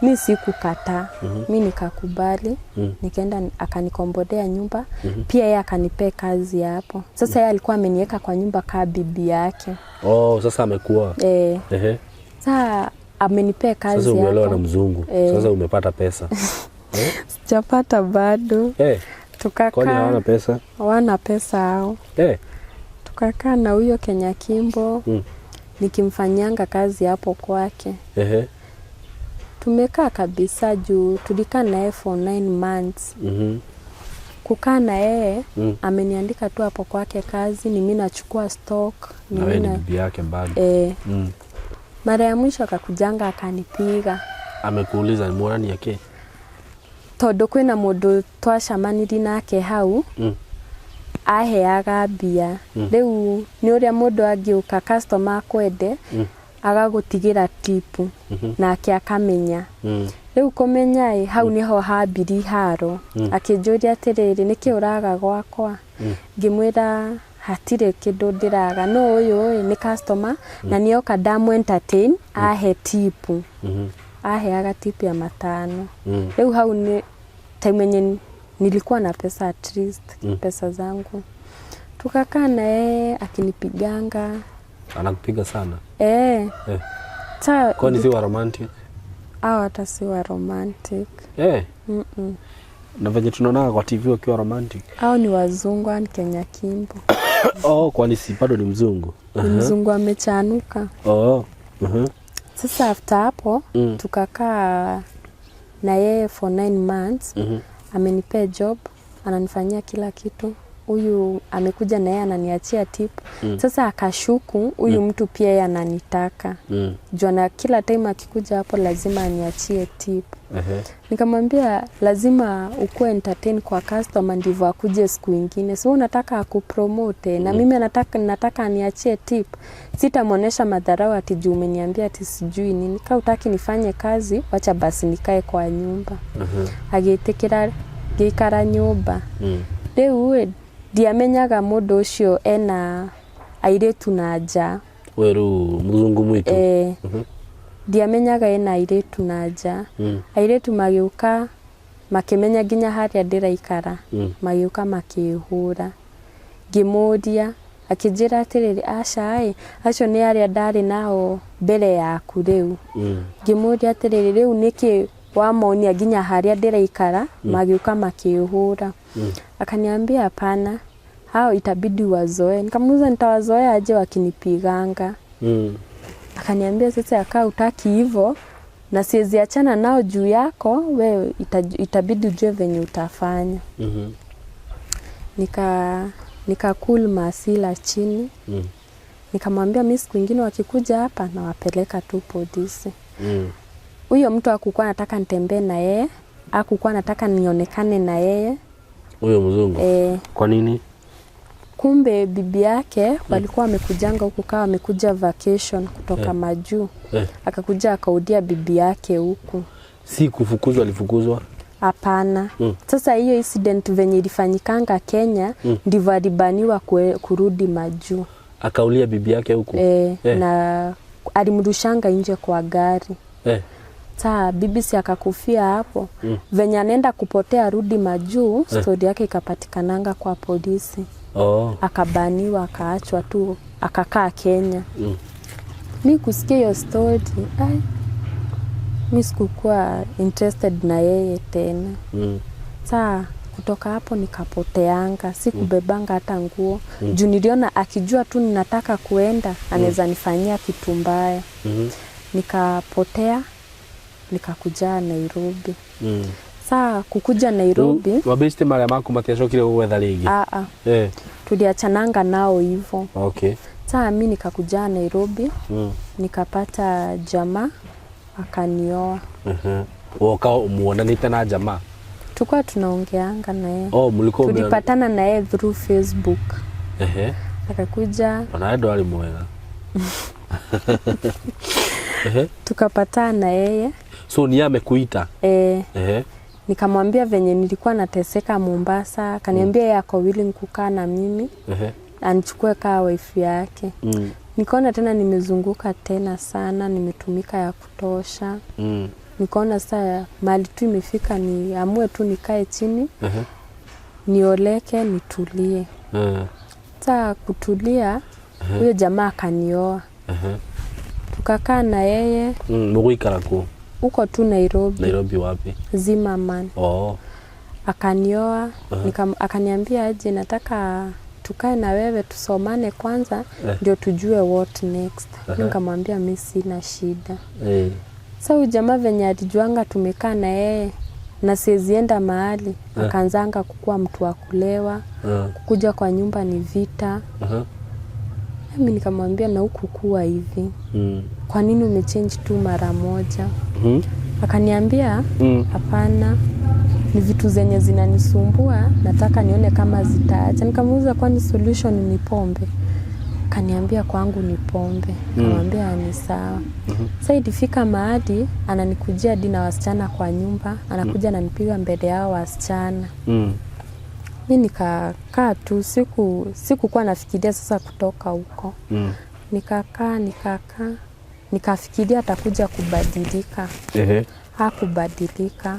Mi sikukataa, mi nikakubali. Nikaenda, akanikombolea nyumba, pia yeye akanipea kazi hapo. Sasa yeye alikuwa ameniweka kwa nyumba kaa bibi yake. Oh, sasa amekuwa. Eh, saa amenipea kazi Sasa umeolewa hapo. na mzungu. Eh. Sasa umepata pesa. Sijapata bado. Eh, kwani hawana Tukakaa. pesa? Hawana pesa hao. Tukakaa na huyo Kenya Kimbo, nikimfanyanga kazi hapo kwake. Tumekaa kabisa, juu tulikaa na yeye for 9 months. Kukaa na yeye, ameniandika tu hapo kwake kazi, ni mimi nachukua stock, ni Na wewe mimi ni bibi yake bado. Eh, mara ya mwisho akakujanga akanipiga. Amekuuliza ni mwanani yake? Tondu kwina mundu twacemanirie nake hau, aheaga mbia. Riu ni uria mundu angiuka, customer akwende, agagutigira tip, nake akamenya. Riu kumenya ĩ, hau niho hambiri haro. Akĩnjũria atĩrĩrĩ, nĩkĩ ũraga gwakwa? Ngĩmwĩra hatirĩ kĩndũ ndĩraga, no ũyũ ĩ nĩ customer na nĩoka ndamũ entertain ahe tip. Aheaga tip ya 500. Rĩu hau nĩ time yenye nilikuwa na pesa, at least pesa zangu. Tukakaa na yeye akinipiganga. Anakupiga sana. Eh. Eh. Sa Kwani si wa romantic? Au hata si wa romantic. Eh. Mm-mm. Na venye tunaonaga kwa TV wakiwa romantic. Au ni wazungu, au ni Kenya Kimbo. Oh, kwani si bado ni mzungu? Ni mzungu amechanuka. Oh. Sasa after hapo, tukakaa na yeye for 9 months. Amenipea job, ananifanyia kila kitu. Huyu amekuja na yeye ananiachia tip. Sasa akashuku huyu mtu pia yeye ananitaka, juu na kila time akikuja hapo lazima aniachie tip. Nikamwambia lazima ukuwe entertain kwa customer ndivyo akuje siku ingine. So unataka akupromote na mimi nataka aniachie tip. Sitamwonyesha madharau ati juu umeniambia ati sijui nini. Ka utaki nifanye kazi, wacha basi nikae kwa nyumba. Agĩtĩkĩra, ngĩikara nyũmba. Rĩu ĩ, ndiamenyaga mũndũ ũcio ena airĩtu na nja. We rĩu mzungu mwitu. Eh, ndiamenyaga ena airĩtu na nja. Airĩtu magĩũka makĩmenya nginya harĩa ndĩraikara. Magĩũka makĩhũra. Ngĩmũria, akĩnjĩra atĩrĩrĩ, aca ĩ, acio nĩ arĩa ndarĩ nao mbere yaku rĩu. Ngĩmũria atĩrĩrĩ, rĩu nĩkĩ wamonia nginya harĩa ndĩraikara magĩũka makĩhũra? Akaniambia hapana, hao itabidi wazoee. Nikamuuliza nitawazoea aje wakinipiganga? Akaniambia sasa akaa utaki hivyo na siwezi achana nao juu yako we, itabidi ujue venye utafanya. Nikacool mahasira chini. Nikamwambia mi siku ingine wakikuja hapa nawapeleka tu polisi. Huyo mtu hakukuwa anataka nitembee na yeye, hakukuwa anataka nionekane na yeye. Huyo mzungu? E. Kwa nini? Kumbe bibi yake walikuwa wamekujanga huku kaa wamekuja vacation kutoka majuu. Akakuja akaudia bibi yake huku. Si kufukuzwa alifukuzwa? Hapana. Sasa hiyo incident venye ilifanyikanga Kenya, ndivyo alibaniwa kurudi majuu. Akaulia bibi yake huku? E, na alimrushanga nje kwa gari. Saa bibi si akakufia hapo. Venye anaenda kupotea arudi majuu, stori yake ikapatikananga kwa polisi. Akabaniwa, akaachwa tu, akakaa Kenya. Mi kusikia hiyo story, ai, mi sikukuwa interested na yeye tena. Saa kutoka hapo nikapoteanga, sikubebanga hata nguo, juu niliona akijua tu ninataka kuenda anaweza nifanyia kitu mbaya. Nikapotea, nikakuja Nairobi. Saa kukuja Nairobi, Mabeshte marĩa maku matiacokire gũgwetha rĩngĩ? Aa, tuliachananga nao hivo. Saa mi nikakuja Nairobi, nikapata jamaa akanioa. Woka muonanĩte na jamaa? Tulikuwa tunaongeanga na yeye. Oh, mlikuwa Tulipatana na yeye through Facebook. Akakuja. Onawe ndwarĩ mwega. Tukapatana na yeye. So ni amekuita? E, nikamwambia venye nilikuwa nateseka Mombasa, akaniambia yeye ako willing kukaa na mimi, anichukue kaa wife yake. Nikaona tena nimezunguka tena sana, nimetumika ya kutosha. Nikaona saa mahali tu imefika niamue tu nikae chini, nioleke, nitulie. Saa kutulia, huyo jamaa akanioa. Tukakaa na yeye. Mũgũikara kũ? Huko tu Nairobi. Nairobi wapi? Zimmerman. Akanioa, akaniambia aje, nataka tukae na wewe tusomane kwanza ndio tujue what next. Nikamwambia mi sina shida. Sa huyu jamaa venye alijuanga tumekaa na yeye na siwezienda mahali, akaanzanga kukuwa mtu wa kulewa, kukuja kwa nyumba ni vita. Mimi nikamwambia na huku kuwa hivi, kwa nini umechange tu mara moja? Akaniambia hapana, ni vitu zenye zinanisumbua, nataka nione kama zitaacha. Nikamuuliza kwani solution ni pombe? Akaniambia kwangu ni pombe. Nikamwambia ni sawa. Sasa ilifika mahali ananikujia hadi na wasichana kwa nyumba, anakuja ananipiga mbele yao wasichana. Mi nikakaa tu, sikukuwa nafikiria sasa kutoka huko. Nikakaa, nikakaa, nikafikiria atakuja kubadilika. Hakubadilika.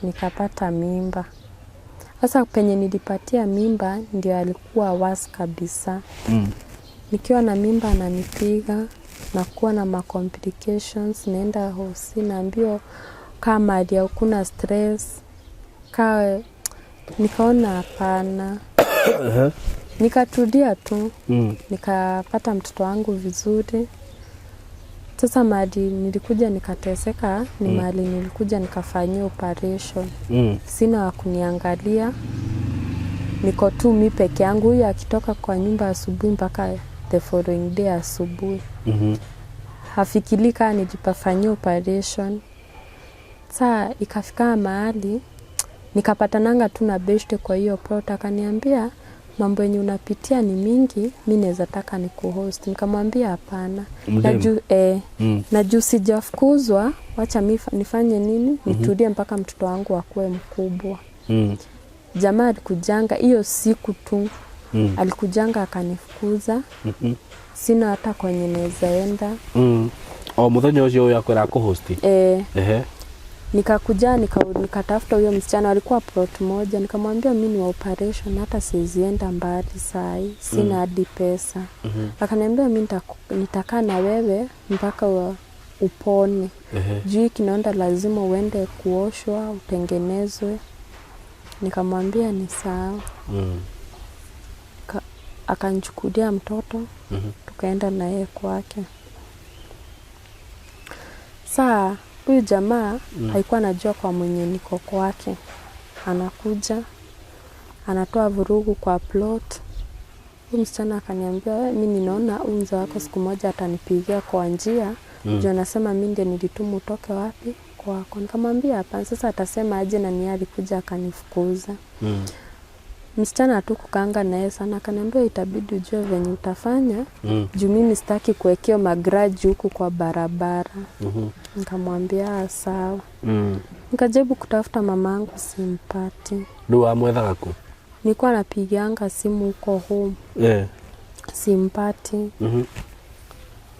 Nikapata mimba. Sasa penye nilipatia mimba ndio alikuwa worse kabisa. Nikiwa na mimba ananipiga, nakuwa na ma complications, naenda hosi naambiwa kaa mahali hakuna stress. Kaa, nikaona hapana. Nikatulia tu. Nikapata mtoto wangu vizuri. Sasa mahali nilikuja nikateseka ni mahali nilikuja nikafanyia operation. Sina wa kuniangalia, niko tu mi peke yangu. Huyu akitoka kwa nyumba asubuhi mpaka the following day asubuhi. Hafikiri kaa nijipafanyia operation. Saa ikafika mahali nikapatananga tu na beshte kwa hiyo plot, akaniambia mambo yenye unapitia ni mingi, mi naweza taka ni kuhost. Nikamwambia hapana. Mdemu? Na juu sijafukuzwa, wacha mi nifanye nini, nitulie mpaka mtoto wangu akuwe mkubwa. Jamaa alikujanga hiyo siku tu, alikujanga akanifukuza. Sina hata kwenye naweza enda. O muthenya ũcio ũyũ akwĩra kũhosti? Eh, nikakuja nikatafuta huyo msichana, walikuwa plot moja, nikamwambia mi ni wa operation, hata siwezienda mbali sahi, sina hadi pesa. Akaniambia mi nitakaa na wewe mpaka upone. Juu hii kidonda lazima uende kuoshwa, utengenezwe. Nikamwambia ni sawa. Akanichukulia mtoto, tukaenda na yeye kwake. Saa huyu jamaa haikuwa anajua kwa mwenye niko kwake. Anakuja, anatoa vurugu kwa plot. Huyu msichana akaniambia, "We, mi ninaona huyu mzee wako siku moja atanipigia kwa njia juu anasema mi ndiye nilituma utoke wapi kwako." Nikamwambia hapana, sasa atasema aje na ni alikuja akanifukuza. Msichana hatukukanga naye sana, akaniambia itabidi ujue venye utafanya juu mimi sitaki kuwekea magrudge huku kwa barabara. Nikamwambia sawa. Nikajaribu kutafuta mamangu simpati. Rĩu wamwethaga kũ? Nilikuwa napigianga simu huko home simpati.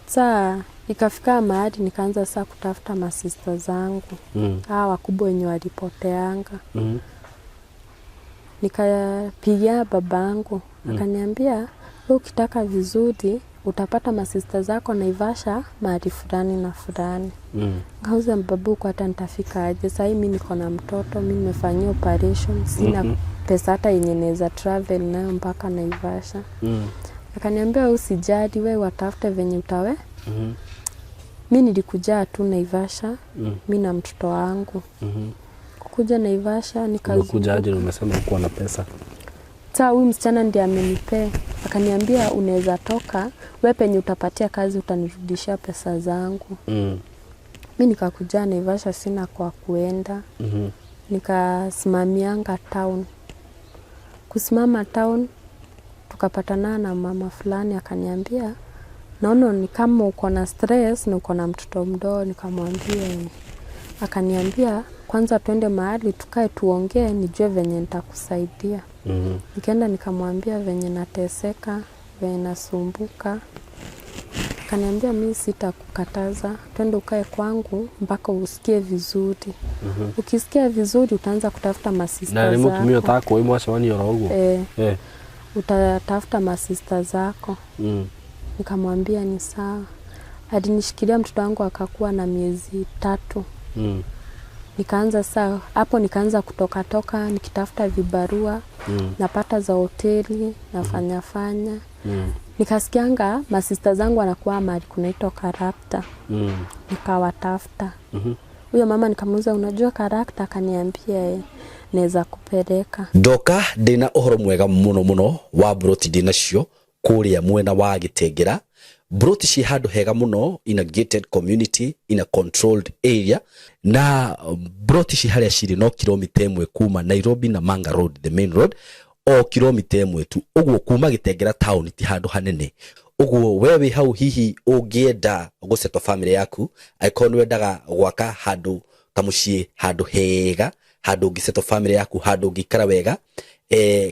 Saa ikafika mahali nikaanza saa kutafuta masista zangu hawa wakubwa wenye walipoteanga. Nikapigia babangu, akaniambia wewe ukitaka vizuri utapata masista zako Naivasha mahali fulani na fulani. Nikauliza babu, huko hata nitafika aje? Sahii mi niko na mtoto, mi nimefanyia operation, sina pesa hata yenye naweza travel nayo mpaka Naivasha. Akaniambia usijali, we watafute venye utawe. Mi nilikuja tu Naivasha, mi na mtoto wangu. Kukuja Naivasha Umekuja aje na umesema hukuwa na pesa? Saa huyu msichana ndiye amenipea, akaniambia unaweza toka we, penye utapatia kazi utanirudishia pesa zangu. Mi nikakuja Naivasha, sina kwa kuenda. Nikasimamianga town. Kusimama town, tukapatana na mama fulani akaniambia, naona ni kama uko na stress na uko na mtoto mdogo. Nikamwambia "Eh." Akaniambia kwanza twende mahali tukae tuongee, nijue venye nitakusaidia. Nikaenda nikamwambia venye nateseka, venye nasumbuka. Akaniambia mi sitakukataza, twende ukae kwangu mpaka usikie vizuri. Ukisikia vizuri utaanza kutafuta masista Na nĩ mũtumia zako. ũtakũĩ mwacemania oro ũguo? Eh, utatafuta masista zako. Nikamwambia ni sawa. Alinishikilia mtoto wangu akakuwa na miezi 3. Nikaanza saa hapo, nikaanza kutoka toka nikitafuta vibarua, napata za hoteli, nafanya fanya. Nikasikianga masista zangu wanakuwa mahali kunaitwa Karakta. Nikawatafuta. Huyo mama nikamuuliza, unajua Karakta? Akaniambia eh, naweza kupeleka. Ndoka ndina uhoro mwega muno muno wa broti ndinacio kuria mwena wa Gitengera. Broti ci handu hega muno, in a gated community, in a controlled area, na broti ci haria ciri no kilomita 1 kuma Nairobi na Manga Road, the main road, o kilomita 1 tu uguo kuma Gitengera town, ti handu hanene uguo. We wi hau hihi ungienda gusetwa family yaku, angĩkorwo nĩ wendaga gwaka handu kamuciĩ, handu hega, handu ũngĩsettle family yaku, handu ũngĩikara wega,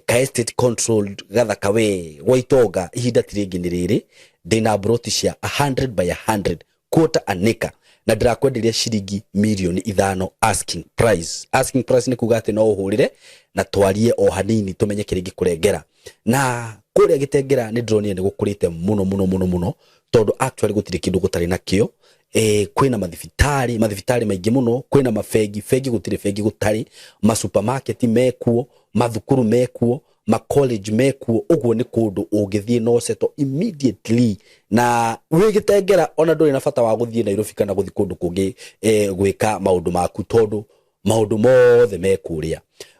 ka estate controlled gathaka we gwa itonga, ihinda ti rĩngĩ nĩ rĩrĩ. Ndĩna broti cia 100 by 100 quarter an acre na ndĩrakwenderia ciringi mirioni 5 asking price. Asking price nĩ kuga atĩ no ũhũrĩre na twarie o hanini tũmenye kĩrĩa ingĩkũrengera. Na kũrĩa Gĩtengera nĩ ndĩronire nĩ gũkũrĩte mũno mũno mũno mũno, tondũ actually gũtirĩ kĩndũ gũtarĩ nakĩo. Kwĩna mathibitarĩ, mathibitarĩ maingĩ mũno, kwĩna mabengi, bengi gũtirĩ bengi gũtarĩ, masupermarket mekuo, mathukuru mekuo, ma college mekuo. Ũguo nĩ kũndũ ũngĩthiĩ no settle immediately na wĩ Gĩtengera, ona ndũrĩ na bata wa gũthiĩ Nairobi kana gũthiĩ kũndũ kũngĩ gwĩka maũndũ maku, tondũ maũndũ mothe me kũrĩa.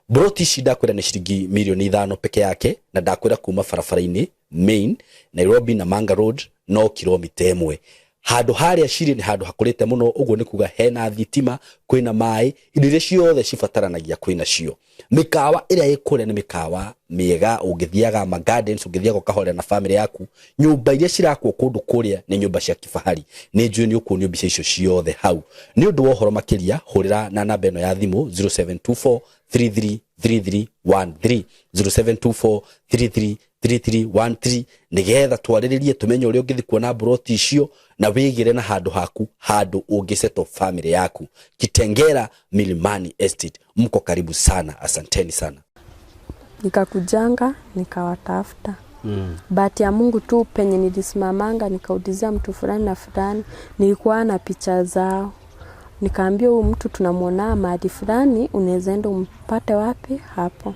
Broti ici ndakwĩra nĩ ciringi mirioni 5 peke yake, na ndakwĩra kuma barabara-inĩ main Nairobi na Manga Road no kilomita 1. Handũ harĩa cirĩ nĩ handũ hakũrĩte mũno, ũguo nĩ kuga hena thitima, kwĩna maĩ, indo iria ciothe cibataranagia kwĩna cio. Mĩkawa ĩrĩa ĩ kũrĩa nĩ mĩkawa mĩega, ũngĩthiaga ma gardens, ũngĩthiaga ũkahorera na family yaku. Nyũmba iria cirakwo kũndũ kũrĩa nĩ nyũmba cia kifahari. Nĩ njũĩ nĩ ũkuonio mbica icio ciothe hau. Nĩ ũndũ wa ũhoro makĩria, hũrĩra na namba ĩno ya thimũ 0724 333313, 0724 333313, nigetha twarĩrĩrie tũmenye ũrĩa ũngĩthiĩ kuona broti icio na wĩgĩre na handũ haku, handũ ũngĩsettle family yaku. Kitengera Milimani Estate, mko karibu sana, asanteni sana. Nikakujanga nikawatafuta. Bahati ya Mungu tu penye nilisimamanga nikaulizia mtu fulani na fulani, nilikuwa na picha zao. Nikaambia huyu mtu tunamwona mahali fulani, unaweza enda umpate wapi hapo.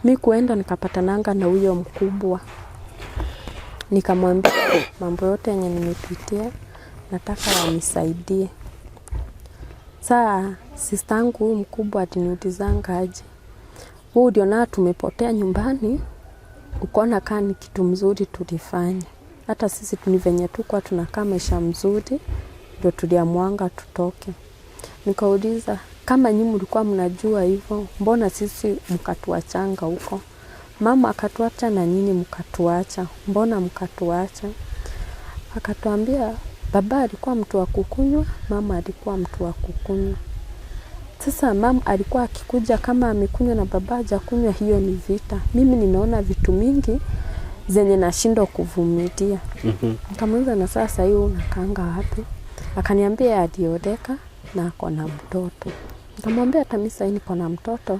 Mi kuenda nikapatananga na huyo mkubwa, nikamwambia mambo yote yenye nimepitia, nataka wanisaidie. Saa sistangu huyu mkubwa aliniulizanga aje, wewe uliona tumepotea nyumbani Ukaona kaa ni kitu mzuri tulifanya. Hata sisi ni venye tu kwa tunakaa maisha mzuri, ndio tuliamuanga tutoke. Nikauliza, kama nyinyi mlikuwa mnajua hivyo, mbona sisi mkatuachanga huko? Mama akatuacha na nyinyi mkatuacha, mbona mkatuacha? Akatuambia baba alikuwa mtu wa kukunywa, mama alikuwa mtu wa kukunywa. Sasa mama alikuwa akikuja kama amekunywa na baba hajakunywa, hiyo ni vita. Mimi nimeona vitu mingi zenye nashindwa kuvumilia. Nikamuuliza, na sasa hiyo unakaanga wapi? Akaniambia alioleka na ako na mtoto. Nikamwambia hata mimi sasa niko na mtoto,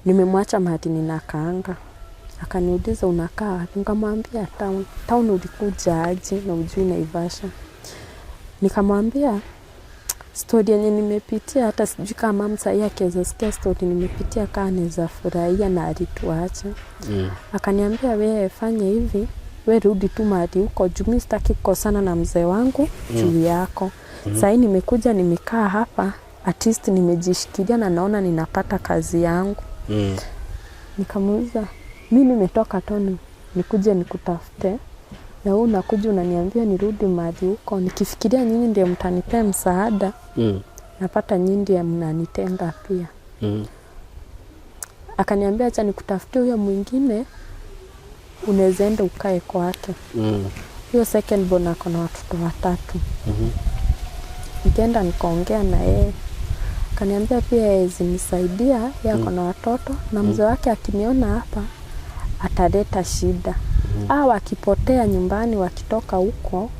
nimemwacha mahali ninakaanga. Akaniuliza unakaa wapi? Nikamwambia town. Town ulikuja aje na ujui Naivasha? Nikamwambia story yenye nimepitia, hata sijui kama mama sahii akiweza sikia story nimepitia kaa anaweza furahia na alituacha. Akaniambia we fanya hivi, we rudi tu mahali huko juu mi sitaki kukosana na mzee wangu juu yako. Sahii nimekuja nimekaa hapa, at least nimejishikilia na naona ninapata kazi yangu. Nikamuuliza, mi nimetoka town nikuje nikutafute na wewe unakuja unaniambia nirudi mahali huko, nikifikiria nyinyi ndio mtanipea msaada, napata nyinyi ndio mnanitenga pia. Akaniambia acha nikutafutie huyo mwingine, unaweza enda ukae kwake. Huyo second born ako na watoto watatu. Nikaenda nikaongea na yeye, akaniambia pia hawezi nisaidia, yeye ako na watoto na mzee wake akiniona hapa ataleta shida. Au wakipotea nyumbani wakitoka huko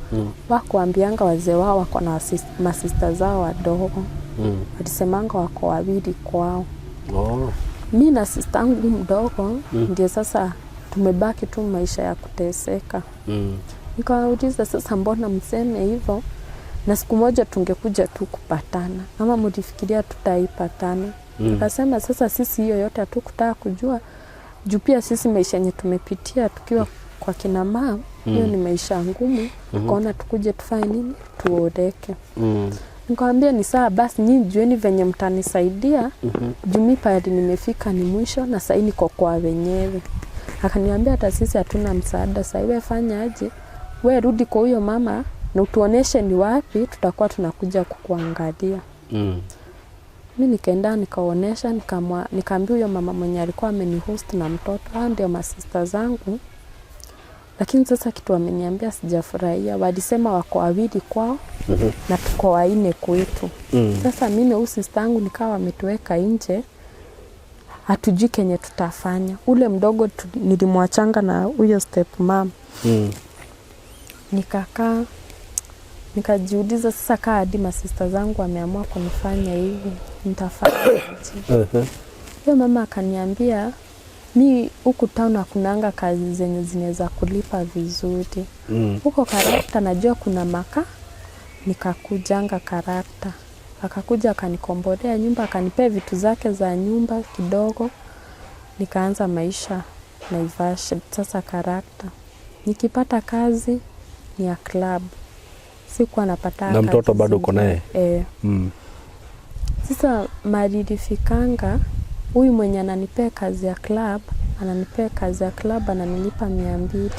wakuambianga wazee wao wako na masista zao wadogo, walisemanga wako wawili kwao. Oh. Mi na sista yangu mdogo ndio sasa tumebaki tu maisha ya kuteseka. Nikawauliza sasa, mbona mseme hivyo na siku moja tungekuja tu kupatana, ama mlifikiria tutaipatana? Akasema sasa sisi hiyo yote hatukutaka kujua, juu pia sisi maisha yenye tumepitia tukiwa kwa kina mama hiyo ni maisha ngumu, tukaona tukuje tufanye nini, tuoleke. Nikamwambia ni sawa basi, nyinyi jueni venye mtanisaidia juu mi pahali nimefika ni mwisho na sahii niko kwa wenyewe. Akaniambia hata sisi hatuna msaada sahii, we fanya aje, we rudi kwa huyo mama na utuoneshe ni wapi tutakuwa tunakuja kukuangalia. Mi nikaenda nikaonesha, nikaambia huyo mama mwenye alikuwa amenihost na mtoto, hao ndio masista zangu. Lakini sasa kitu wameniambia sijafurahia, walisema wako wawili kwao na tuko wanne kwetu. Sasa mimi huyu sister yangu nikawa wametuweka nje, hatujui kenye tutafanya. Ule mdogo nilimwachanga na huyo step mom. Nikakaa nikajiuliza, sasa kaa hadi masista zangu wameamua kunifanya hivi, nitafanya aje? Huyo mama akaniambia mi huku town hakunanga kazi zenye zinaweza kulipa vizuri. Huko Karakta najua kuna maka, nikakujanga Karakta. Akakuja akanikombolea nyumba, akanipea vitu zake za nyumba kidogo, nikaanza maisha Naivasha. Sasa Karakta nikipata kazi ni ya club, sikuwa napata Na mtoto kazi bado uko zingine. naye? Eh. Sasa mahali ilifikanga, huyu mwenye ananipea kazi ya club, ananipea kazi ya club ananilipa 200.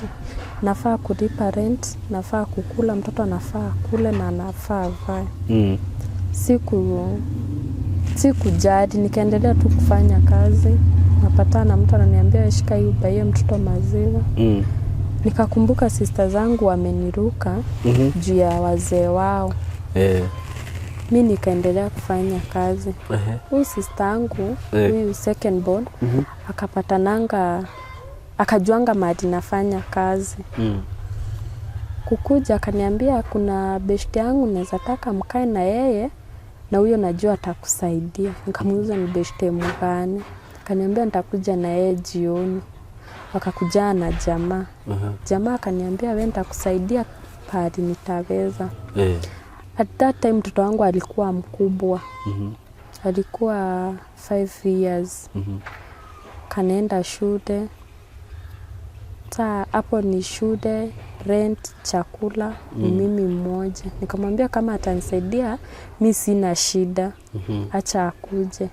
Nafaa kulipa rent, nafaa kukula, mtoto anafaa akule na anafaa avae. Sikujali, nikaendelea tu kufanya kazi. Napatana na mtu ananiambia shika hii ubaie mtoto maziwa. Nikakumbuka sister zangu wameniruka juu ya wazee wao. Mi nikaendelea kufanya kazi. Huyu sister yangu, huyu second born, akapatananga akajuanga mahali nafanya kazi. Kukuja akaniambia kuna beshte yangu naweza taka mkae na yeye na huyo najua atakusaidia. Nikamuuliza ni beshte mgani? Akaniambia nitakuja na yeye jioni. Wakakuja na jamaa. Jamaa akaniambia we nitakusaidia pahali nitaweza. At that time mtoto wangu alikuwa mkubwa. Alikuwa 5 years. Kanaenda shule. Saa hapo ni shule, rent, chakula, ni mimi mmoja. Nikamwambia kama atanisaidia, mi sina shida. Acha akuje.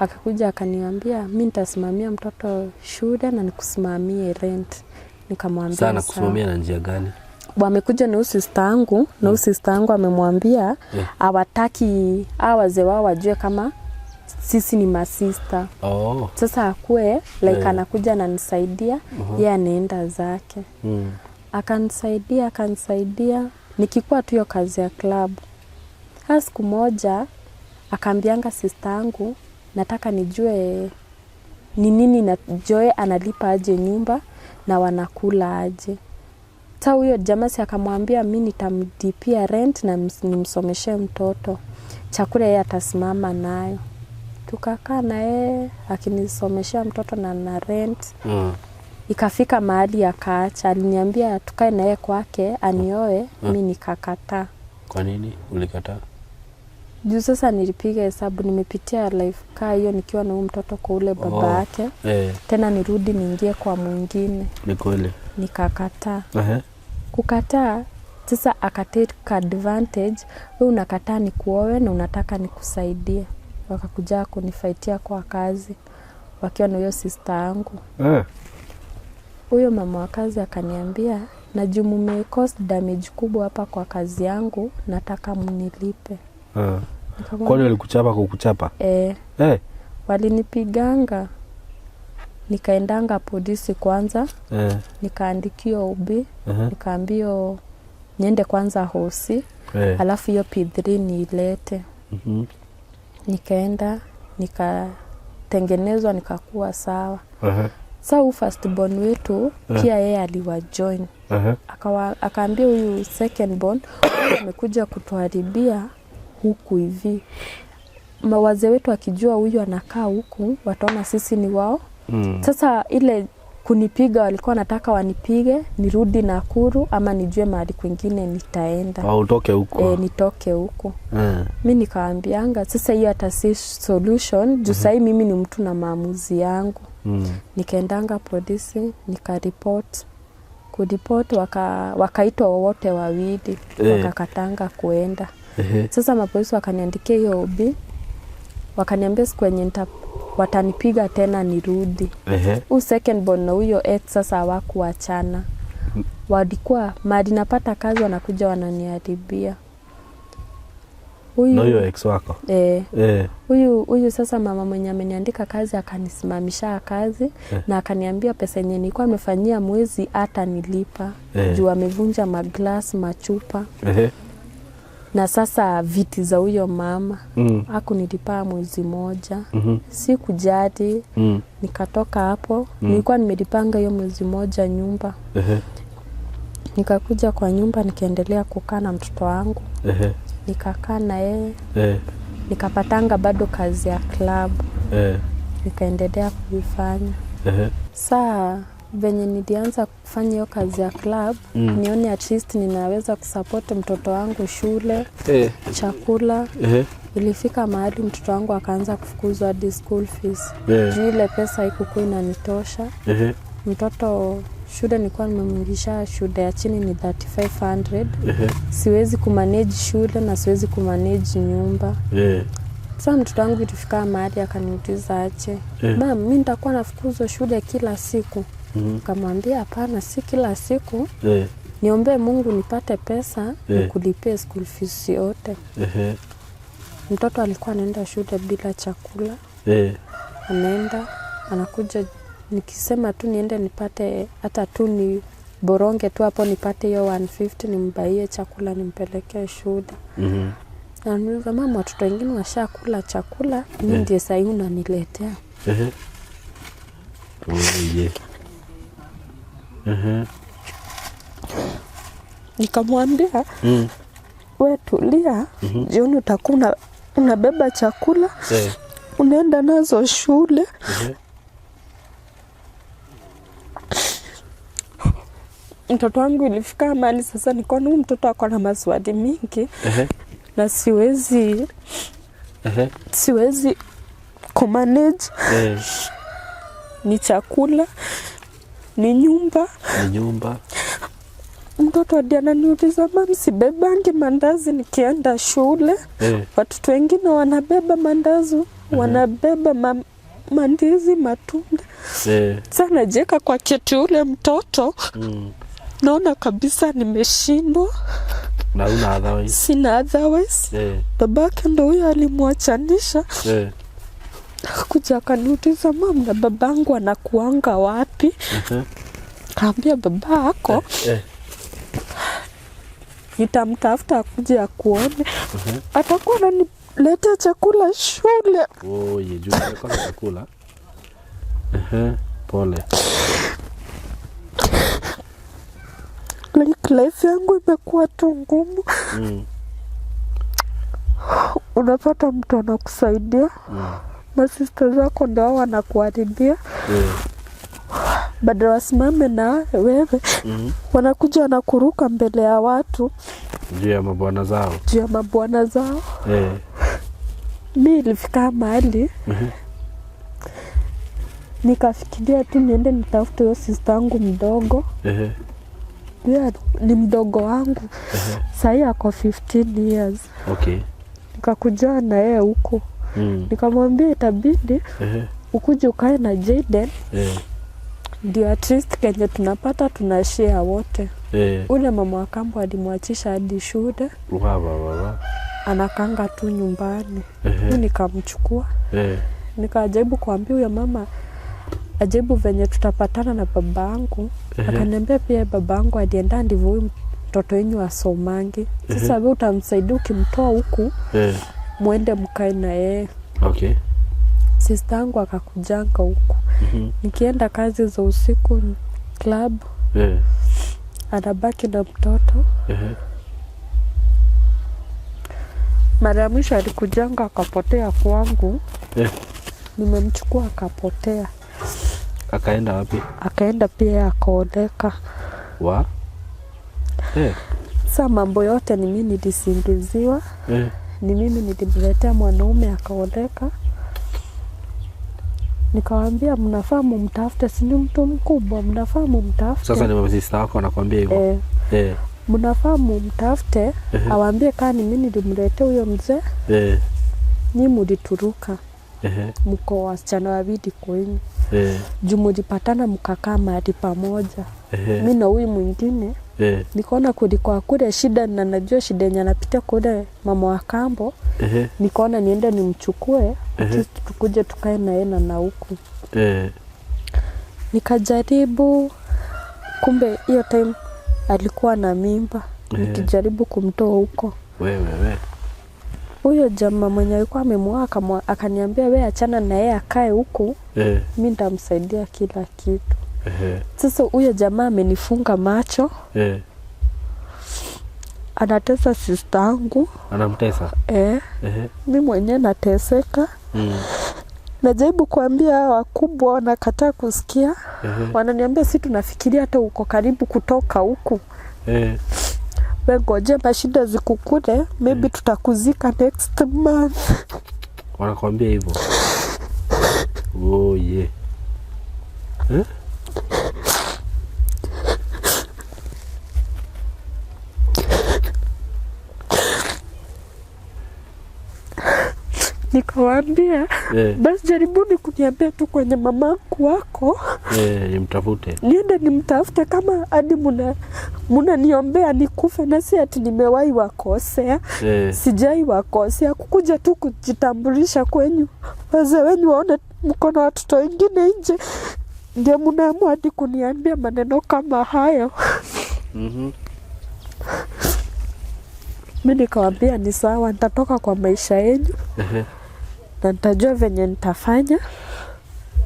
Akakuja akaniambia mi nitasimamia mtoto shule na nikusimamie rent. Nikamwambia Sana sawa. kusimamia na njia gani? Wamekuja na huyu sister yangu na huyu sister yangu amemwambia hawataki hawa wazee wao wajue kama sisi ni masista. Oh. Sasa akue like anakuja ananisaidia, yeye anaenda zake. Akanisaidia, akanisaidia nikikuwa tu hiyo kazi ya club. Sasa siku moja akaambianga sister yangu, nataka nijue ni nini na Joy analipa aje nyumba na wanakula aje. Sa huyo jamaa si akamwambia mi nitamlipia rent na nimsomeshe mtoto, chakula yeye atasimama nayo. Tukakaa na yeye akinisomeshea mtoto na rent. Ikafika mahali akaacha, aliniambia tukae na yeye kwake anioe, mi nikakataa. Kwa nini ulikataa? Juu sasa nilipiga hesabu, nimepitia life kaa hiyo nikiwa na huyu mtoto kwa ule baba yake, tena nirudi niingie kwa mwingine, Ni kweli. Nikakataa. Kukataa sasa akatake advantage, we unakataa nikuoe na unataka nikusaidie. Wakakuja kunifightia kwa kazi wakiwa na huyo sister yangu. Huyo mama wa kazi akaniambia, na juu mume cause damage kubwa hapa kwa kazi yangu, nataka mnilipe. Kwani walikuchapa kukuchapa? Eh, walinipiganga, nikaendanga polisi kwanza, nikaandikiwa OB, nikaambiwa niende kwanza hosi, alafu hiyo P3 niilete. Nikaenda nikatengenezwa, nikakuwa sawa. Sa huu first born wetu pia yeye aliwajoin, akaambia huyu second born, "Huyu amekuja kutuharibia huku hivi, wazee wetu akijua huyu anakaa huku wataona sisi ni wao." Sasa ile kunipiga, walikuwa wanataka wanipige nirudi Nakuru ama nijue mahali kwingine nitaenda. Au utoke huko. E, nitoke huku. Mi nikaambianga sasa hiyo hata si solution juu sahii mimi ni mtu na maamuzi yangu. Nikaendanga polisi nikaripoti, kuripoti wakaitwa wote wawili, wakakatanga kuenda. Sasa mapolisi wakaniandikia hiyo OB, wakaniambia siku yenye watanipiga tena nirudi. Huu second born na huyo ex sasa hawakuachana, walikuwa mahali napata kazi wanakuja wananiharibia. Huyu Na huyo ex wako? Eh, huyu sasa mama mwenye ameniandika kazi akanisimamisha kazi na akaniambia pesa yenye nilikuwa nimefanyia mwezi hata nilipa juu amevunja maglass, machupa na sasa viti za huyo mama. Hakunilipaa mwezi moja. Si kujali. Nikatoka hapo. Nilikuwa nimelipanga hiyo mwezi moja nyumba. Nikakuja kwa nyumba, nikaendelea kukaa na mtoto wangu. Nikakaa na yeye. Nikapatanga bado kazi ya club. Nikaendelea kuifanya. Saa venye nilianza kufanya hiyo kazi ya club, nione at least ninaweza kusupport mtoto wangu shule, chakula. Ilifika mahali mtoto wangu akaanza kufukuzwa hadi school fees juu ile pesa haikukuwa inanitosha. Mtoto shule nilikuwa nimemwingisha shule ya chini ni 3500. Siwezi kumanage shule na siwezi kumanage nyumba. Sasa mtoto wangu ilifika mahali akaniuliza aje, "Mam, mi nitakuwa nafukuzwa shule kila siku?" Nikamwambia hapana, si kila siku, niombee Mungu nipate pesa nikulipie school fees yote. Mtoto alikuwa anaenda shule bila chakula, anaenda anakuja, nikisema tu niende nipate hata tu ni boronge tu hapo nipate hiyo 150 nimbuyie chakula nimpelekee shule. Ananiuliza, "Mama, watoto wengine washakula chakula, mi ndiye sahii unaniletea?" Oh, yeah. Nikamwambia, "We tulia, jioni utakuwa unabeba chakula unaenda nazo shule." Mtoto wangu ilifika mahali sasa nikaona huyu mtoto ako na maswali mingi na siwezi kumanage. Ni chakula, ni nyumba. Ni nyumba. Mtoto hadi ananiuliza, "Mam, sibebangi mandazi nikienda shule? Watoto wengine wanabeba mandazi, Wanabeba mandizi, matunda. Sasa najieka kwa kiti ule mtoto. Naona kabisa nimeshindwa. Na una otherwise. Sina otherwise. Babake ndo huyo alimwachanisha. Kuja akaniuliza, "Mum, na babangu anakuanga wapi?" Kaambia baba ako nitamtafuta akuje akuone. Atakuwa ananiletea chakula shule. Oye, juu umekosa chakula. Pole. Like life yangu imekuwa tu ngumu. Unapata mtu anakusaidia, masista zako ndo hao wanakuharibia. Badala wasimame na wewe, wanakuja wanakuruka mbele ya watu. Juu ya mabwana zao. Juu ya mabwana zao. Mi ilifika mahali nikafikiria tu niende nitafute huyo sista yangu mdogo. Yeah, ni mdogo wangu, sahii ako 15 years. Nikakuja na yeye huko, nikamwambia itabidi ukuje ukae na Jaden ndio at least kenye tunapata tunashare wote. Ule mama wa kambo alimwachisha hadi shule, Wa, wa, wa, wa. Anakanga tu nyumbani. Mi nikamchukua, nikajaribu kuambia huyo mama ajaribu venye tutapatana na babangu. Akaniambia pia babangu alienda ndivyo huyu mtoto wenyu asomangi. Sasa we utamsaidia ukimtoa huku, mwende mkae na yeye. Sista yangu akakujanga huku. Nikienda kazi za usiku club, anabaki na mtoto. Mara ya mwisho alikujanga akapotea kwangu. Nimemchukua akapotea. Akaenda wapi? Akaenda pia akaoleka. Wa? Sa mambo yote ni mimi nilisingiziwa, ni mimi nilimletea mwanaume akaoleka. Nikawambia mnafaa mumtafute, si ni mtu mkubwa, mnafaa mumtafute. Sasa ni masista wako wanakwambia hivyo. Eh, mnafaa mumtafute, awaambie kaa ni mimi nilimletea huyo mzee, nyi mulituruka, mko wasichana wawili kwenyu, juu mulipatana mkakaa mahali pamoja. Mi na huyu mwingine nikaona kulikuwa kule shida, na najua shida yenye anapitia kule mama wa kambo, nikaona niende nimchukue, at least tukuje tukae na yeye na huku. Nikajaribu, kumbe hiyo time alikuwa na mimba. Nikijaribu kumtoa huko, Wewe we. Huyo jamaa mwenye alikuwa amemwoa akaniambia, "We achana na yeye akae huku, mi nitamsaidia kila kitu." Sasa huyo jamaa amenifunga macho, anatesa sista yangu. Anamtesa. Eh, mi mwenyewe nateseka. Najaribu kuambia hawa wakubwa, wanakataa kusikia. Wananiambia, "Si tunafikiria hata uko karibu kutoka huku. We ngoje mashida zikukule, maybe tutakuzika next month." Wanakwambia hivyo. Oh yeah. Eh? Nikawaambia, "Basi jaribuni kuniambia tu kwenye mamangu wako, Eh, nimtafute. Niende nimtafute, kama hadi munaniombea nikufe, na si ati nimewahi wakosea. Sijai wakosea, kukuja tu kujitambulisha kwenyu, wazee wenyu waone mko na watoto wengine nje, ndio mnaamua hadi kuniambia maneno kama hayo." Mi nikawambia ni sawa, nitatoka kwa maisha yenyu na nitajua venye nitafanya,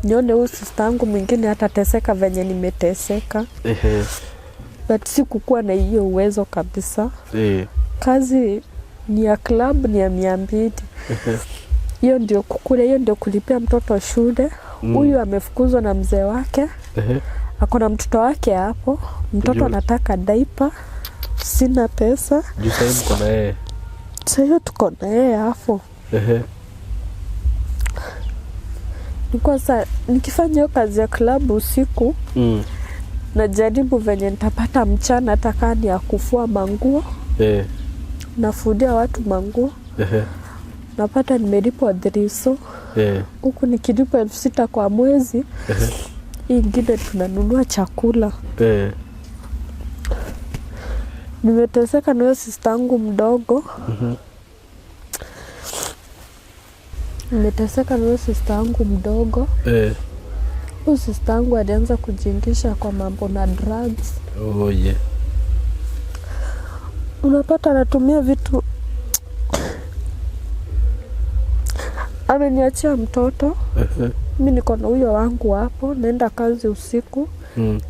nione huyu sista yangu mwingine hatateseka venye nimeteseka. But sikukuwa na hiyo uwezo kabisa. Kazi ni ya club, ni ya 200. Hiyo ndio kukula, hiyo ndio kulipia mtoto shule. Huyu amefukuzwa na mzee wake, ako na mtoto wake hapo, mtoto anataka diaper, sina pesa. Juu sahii mko na yeye. Sa hiyo tuko na yeye hapo. Nilikuwa sa nikifanya hiyo kazi ya klabu usiku, najaribu venye nitapata mchana, hata kaa ni ya kufua manguo, nafulia watu manguo. Napata nimelipwa 3, huku nikilipwa 6,000 kwa mwezi, hii ingine tunanunua chakula. Nimeteseka na huyo sister yangu mdogo. Nimeteseka na huyo sister yangu mdogo. Huyu sister yangu alianza kujiingisha kwa mambo na drugs. Oh, yeah. Unapata anatumia vitu, ameniachia mtoto. Mi niko na huyo wangu hapo, naenda kazi usiku,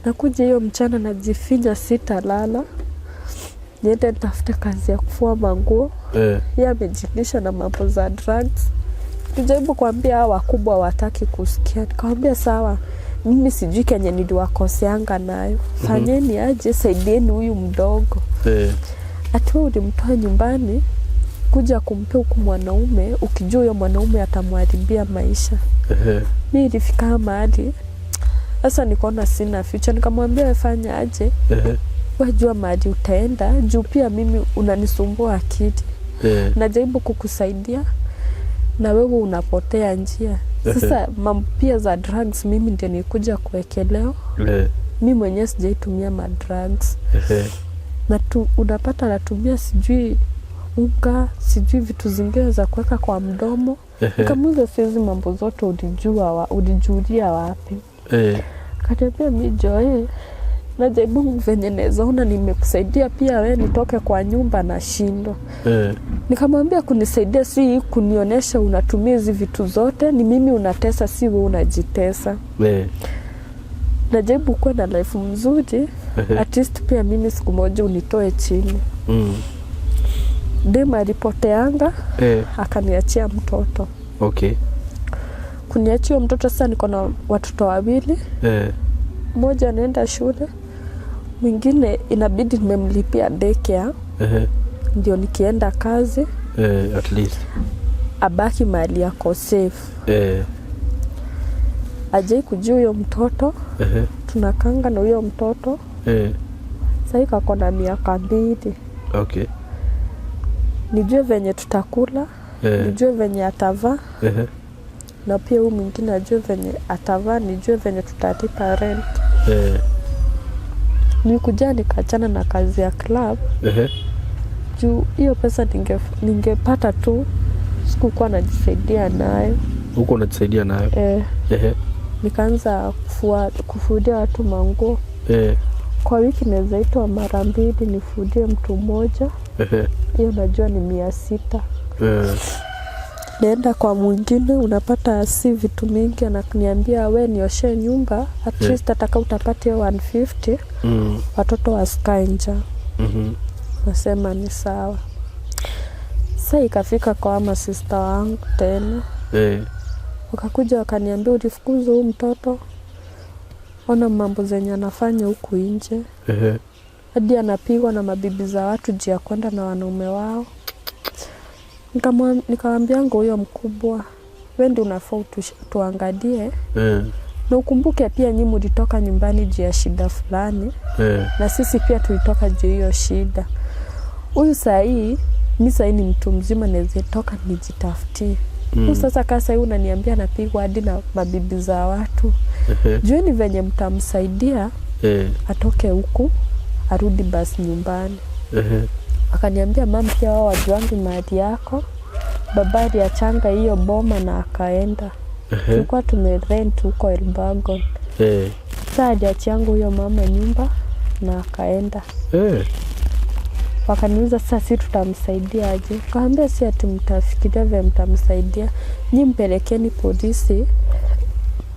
nakuja hiyo mchana najifinya, sitalala, niende nitafute kazi ya kufua manguo. Yeye amejiingisha na mambo za drugs. Nijaribu kuambia hao wakubwa wataki kusikia. Nikamwambia sawa, mimi sijui kenye niliwakoseanga nayo, fanyeni aje, saidieni huyu mdogo. Ati wewe ulimtoa nyumbani kuja kumpea huku mwanaume, ukijua huyo mwanaume atamharibia maisha. Mi ilifika mahali sasa nikaona sina future, nikamwambia wewe fanya aje, wajua mahali utaenda juu pia mimi unanisumbua akili. Najaribu kukusaidia na wewe unapotea njia. Sasa mambo pia za drugs mimi ndio nikuja kuwekelewa. Mi mwenyewe sijaitumia ma drugs. Na unapata natumia sijui unga, sijui vitu zingine za kuweka kwa mdomo. Nikamuuliza sihizi mambo zote ulijulia wapi? Akaniambia mi Joy, najaribu venye naweza ona nimekusaidia pia we nitoke kwa nyumba na shindwa. Nikamwambia kunisaidia si kunionyesha unatumia hizi vitu zote, ni mimi unatesa, si wewe unajitesa. Najaribu kuwa na life mzuri, at least pia mimi siku moja unitoe chini. Dem alipoteanga, akaniachia mtoto. Kuniachia mtoto sasa niko na watoto wawili. Mmoja anaenda shule, mwingine inabidi nimemlipia daycare. Ndio nikienda kazi At least abaki mahali yako safe. Ajai kujua huyo mtoto, tunakanga na huyo mtoto. Sahii kako na miaka 2. Nijue venye tutakula, nijue venye atavaa, na pia huyu mwingine ajue venye atavaa, nijue venye tutalipa rent. Nikuja nikaachana na kazi ya club juu hiyo pesa ningepata tu, sikukuwa najisaidia nayo. Huko unajisaidia nayo? Eh, nikaanza kufulia watu manguo. Kwa wiki naweza itwa mara 2 nifulie mtu mmoja. Hiyo najua ni 600. Naenda kwa mwingine unapata si vitu mingi, ananiambia we nioshe nyumba at least ataka utapata hiyo 150, watoto wasikae njaa. Nasema ni sawa. Sasa ikafika kwa masista wangu tena. Wakakuja wakaniambia ulifukuzwa huyu mtoto, ona mambo zenye anafanya huku nje, hadi anapigwa na mabibi za watu juu ya kwenda na wanaume wao. Nikamwambianga huyo mkubwa, we ndio unafaa tuangalie, na ukumbuke pia nyinyi mlitoka nyumbani juu ya shida fulani, na sisi pia tulitoka juu hiyo shida. Huyu sahii, mi sahii ni mtu mzima, naweza toka nijitafutie. Sasa kaa sahii unaniambia anapigwa hadi na mabibi za watu. Jueni venye mtamsaidia atoke huku arudi basi nyumbani. Akaniambia mam, pia wao wajuangi mahali yako, baba aliachanga hiyo boma na akaenda. Tulikuwa tumerent huko Elbagon. Sasa aliachianga huyo mama nyumba na akaenda. Wakaniuliza sasa si tutamsaidia aje? Kaambia si ati mtafikiria vile mtamsaidia, nyi mpelekeni polisi,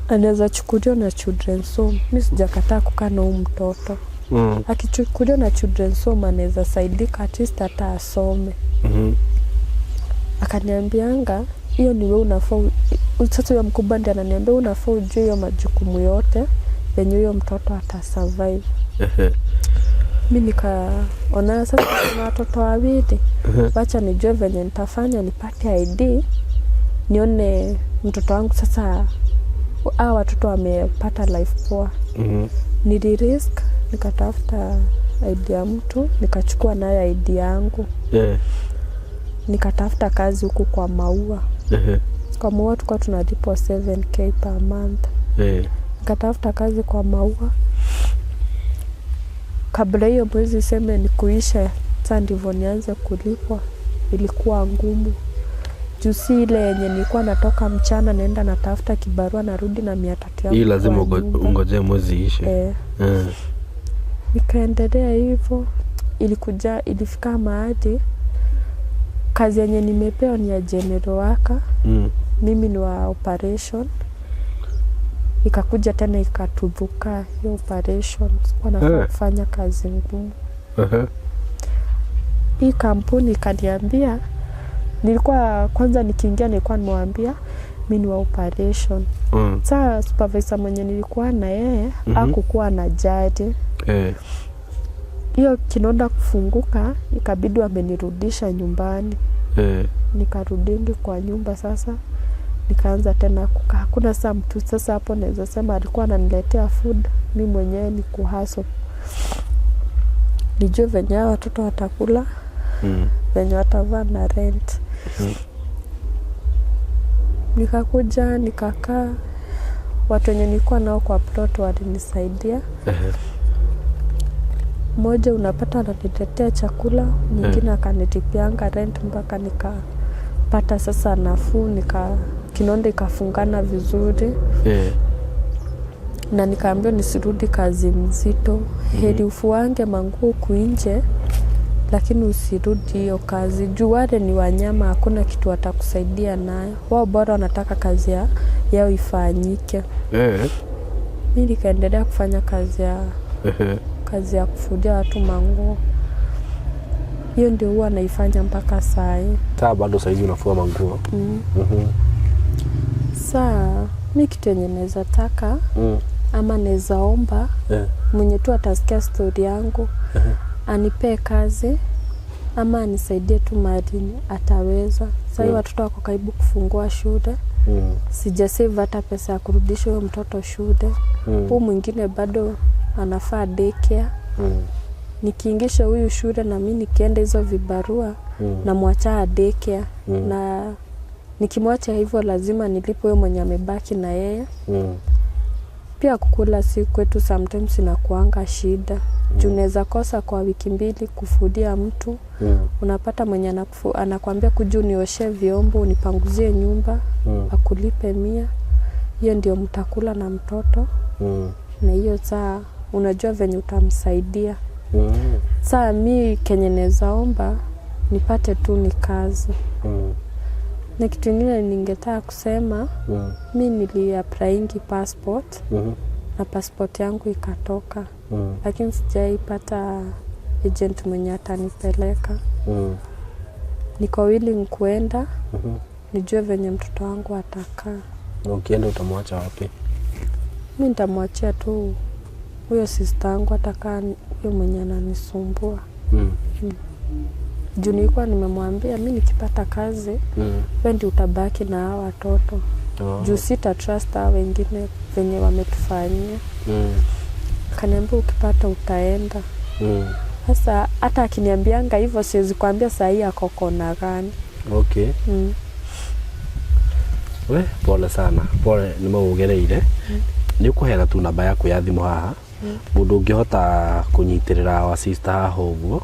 anaweza chukuliwa na children's home. Mi sijakataa kukaa na huyu mtoto. Akichukuliwa na children's home anaweza saidika at least hata asome. Akaniambianga hiyo ni wewe unafaa sasa huyo mkubwa ndiye ananiambia unafaa ujue hiyo majukumu yote venye huyo mtoto atasurvive. Mi nikaona sasa kuna watoto wawili, wacha nijue venye nitafanya nipate ID nione mtoto wangu sasa, hawa watoto wamepata life poa. Nilirisk nikatafuta ID ya mtu nikachukua nayo ID yangu. Nikatafuta kazi huku kwa maua. Kwa maua tulikuwa tunalipwa 7K per month. Nikatafuta kazi kwa maua. Kabla hiyo mwezi iseme ni kuisha, sasa ndivyo nianze kulipwa, ilikuwa ngumu juu si ile yenye nilikuwa natoka mchana naenda natafuta kibarua, narudi na 300 yangu Hii lazima kwa nyumba. ungojee mwezi ishe. Eh, nikaendelea hivyo, ilikuja ilifika mahali kazi yenye nimepewa ni ya general worker, mimi ni wa operation. Ikakuja tena ikatudhuka hiyo operation, sikuwa nafaa kufanya kazi ngumu. Hii kampuni ikaniambia, nilikuwa kwanza nikiingia nilikuwa nimewambia mi ni wa operation. Saa supervisor mwenye nilikuwa na yeye hakukuwa na jari hiyo kinonda kufunguka, ikabidi wamenirudisha nyumbani. Nikarudingi kwa nyumba sasa, nikaanza tena kukaa. Hakuna saa mtu sasa hapo naweza sema alikuwa ananiletea food, mi mwenyewe ni kuhustle nijue venye hao watoto watakula, venye watavaa na rent. Nikakuja nikakaa, watu wenye nilikuwa nao kwa plot walinisaidia. Mmoja unapata ananiletea chakula, mwingine akanilipianga rent mpaka nikapata sasa nafuu, nika kinonda ikafungana vizuri na nikaambiwa nisirudi kazi mzito. Heri ufuange manguo kuinje, lakini usirudi hiyo kazi juu wale ni wanyama, hakuna kitu watakusaidia nayo. Wao bora wanataka kazi yao ifanyike. Mi nikaendelea kufanya kazi ya kufulia watu manguo. Hiyo ndio huwa naifanya mpaka saa hii. Saa bado saizi unafua manguo? Mm. Saa mi kitu yenye naweza taka ama naweza omba mwenye tu atasikia stori yangu anipee kazi ama anisaidie tu mahali ataweza. Sahii watoto wako karibu kufungua shule, sijasave hata pesa ya kurudisha huyo mtoto shule. Huu mwingine bado anafaa daycare. Nikiingisha huyu shule na mi nikienda hizo vibarua namwacha daycare na nikimwacha hivyo lazima nilipe huyo mwenye amebaki na yeye. Pia kukula si kwetu sometimes inakuanga shida juu unaweza kosa kwa wiki 2 kufulia mtu. Unapata mwenye anakuambia kuja unioshe vyombo, unipanguzie nyumba, akulipe 100. Hiyo ndio mtakula na mtoto na hiyo saa unajua venye utamsaidia. Saa mi kenye naweza omba nipate tu ni kazi. Na kitu ingine ningetaka kusema, mi niliapplyingi passport na passport yangu ikatoka, lakini sijaipata agent mwenye atanipeleka. Niko willing kuenda nijue venye mtoto wangu atakaa. Na ukienda utamwacha wapi? Mi nitamwachia tu huyo sister yangu, atakaa huyo mwenye ananisumbua. Juu nilikuwa nimemwambia mi nikipata kazi we ndio utabaki na hawa watoto juu sita trust hawa wengine venye wametufanyia. Kaniambia ukipata utaenda. Sasa hata akiniambianga hivyo siwezi kuambia saa hii ako kona gani. We pole sana, pole nĩ maũgereire. Nĩ ũkũheana tu namba yaku ya thimũ haha, mũndũ ũngĩhota kũnyitĩrĩra wa sister haha ũguo,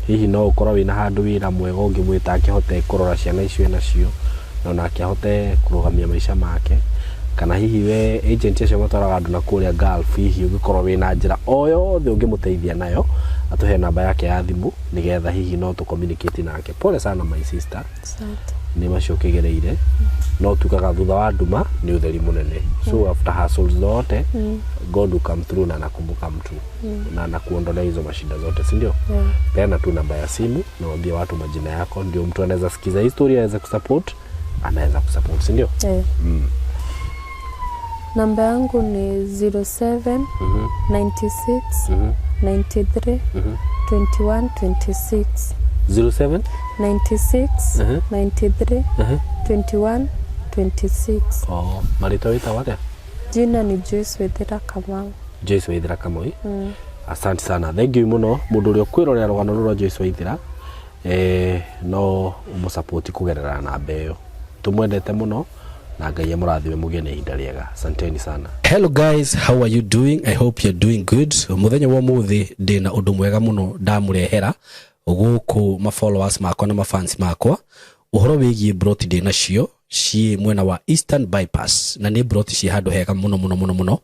hihi no ũkorwo wĩna handũ wĩra mwega ũngĩmwĩta akĩhote kũrora ciana icio enacio na onake ahote kũrũgamia maica make, kana hihi we agent acio matwaraga andũ na kũrĩa Gulf, hihi ũngĩkorwo wĩna njĩra o yothe ũngĩmũteithia nayo, atũhe namba yake ya thimũ nĩgetha hihi no tũ communicate nake. Pole sana my sister. Asante. Nĩ macio ũkĩgereire, no tugaga thutha wa nduma nĩ ũtheri mũnene. So after hustles zote God will come through na anakumbuka mtu na anakuondolea hizo mashida zote, si ndio? Yeah. Peana tu namba ya simu na waambie watu majina yako, ndio mtu anaweza sikiza hii story aweze kusupport, anaweza kusupport, si ndio? Yeah. Namba yangu ni 07 96 93 21 26. 07 96 93 21 26. Oh, marĩtwa wĩtagwo atĩa? Jina ni Joyce Wethera Kamau. Joyce Waithera Kamau. Asante sana, thank you mũno. Mũndũ ũrĩa ũkwĩrorera rũgano rũrũ rwa Joyce Waithera, No ũmũsupport kũgerera namba ĩyo. Tũmwendete mũno na Ngai amũrathime mũgĩe na ihinda rĩega. Asanteni sana. Hello guys, how are you doing? I hope you're doing good. Mũthenya wa ũmũthĩ ndĩna ũndũ mwega mũno ndamũrehera gũkũ ma followers makwa na ma fans makwa, ũhoro wĩgiĩ broti ndĩ nacio ciĩ mwena wa Eastern Bypass, na nĩ broti ciĩ handũ hega mũno mũno mũno mũno.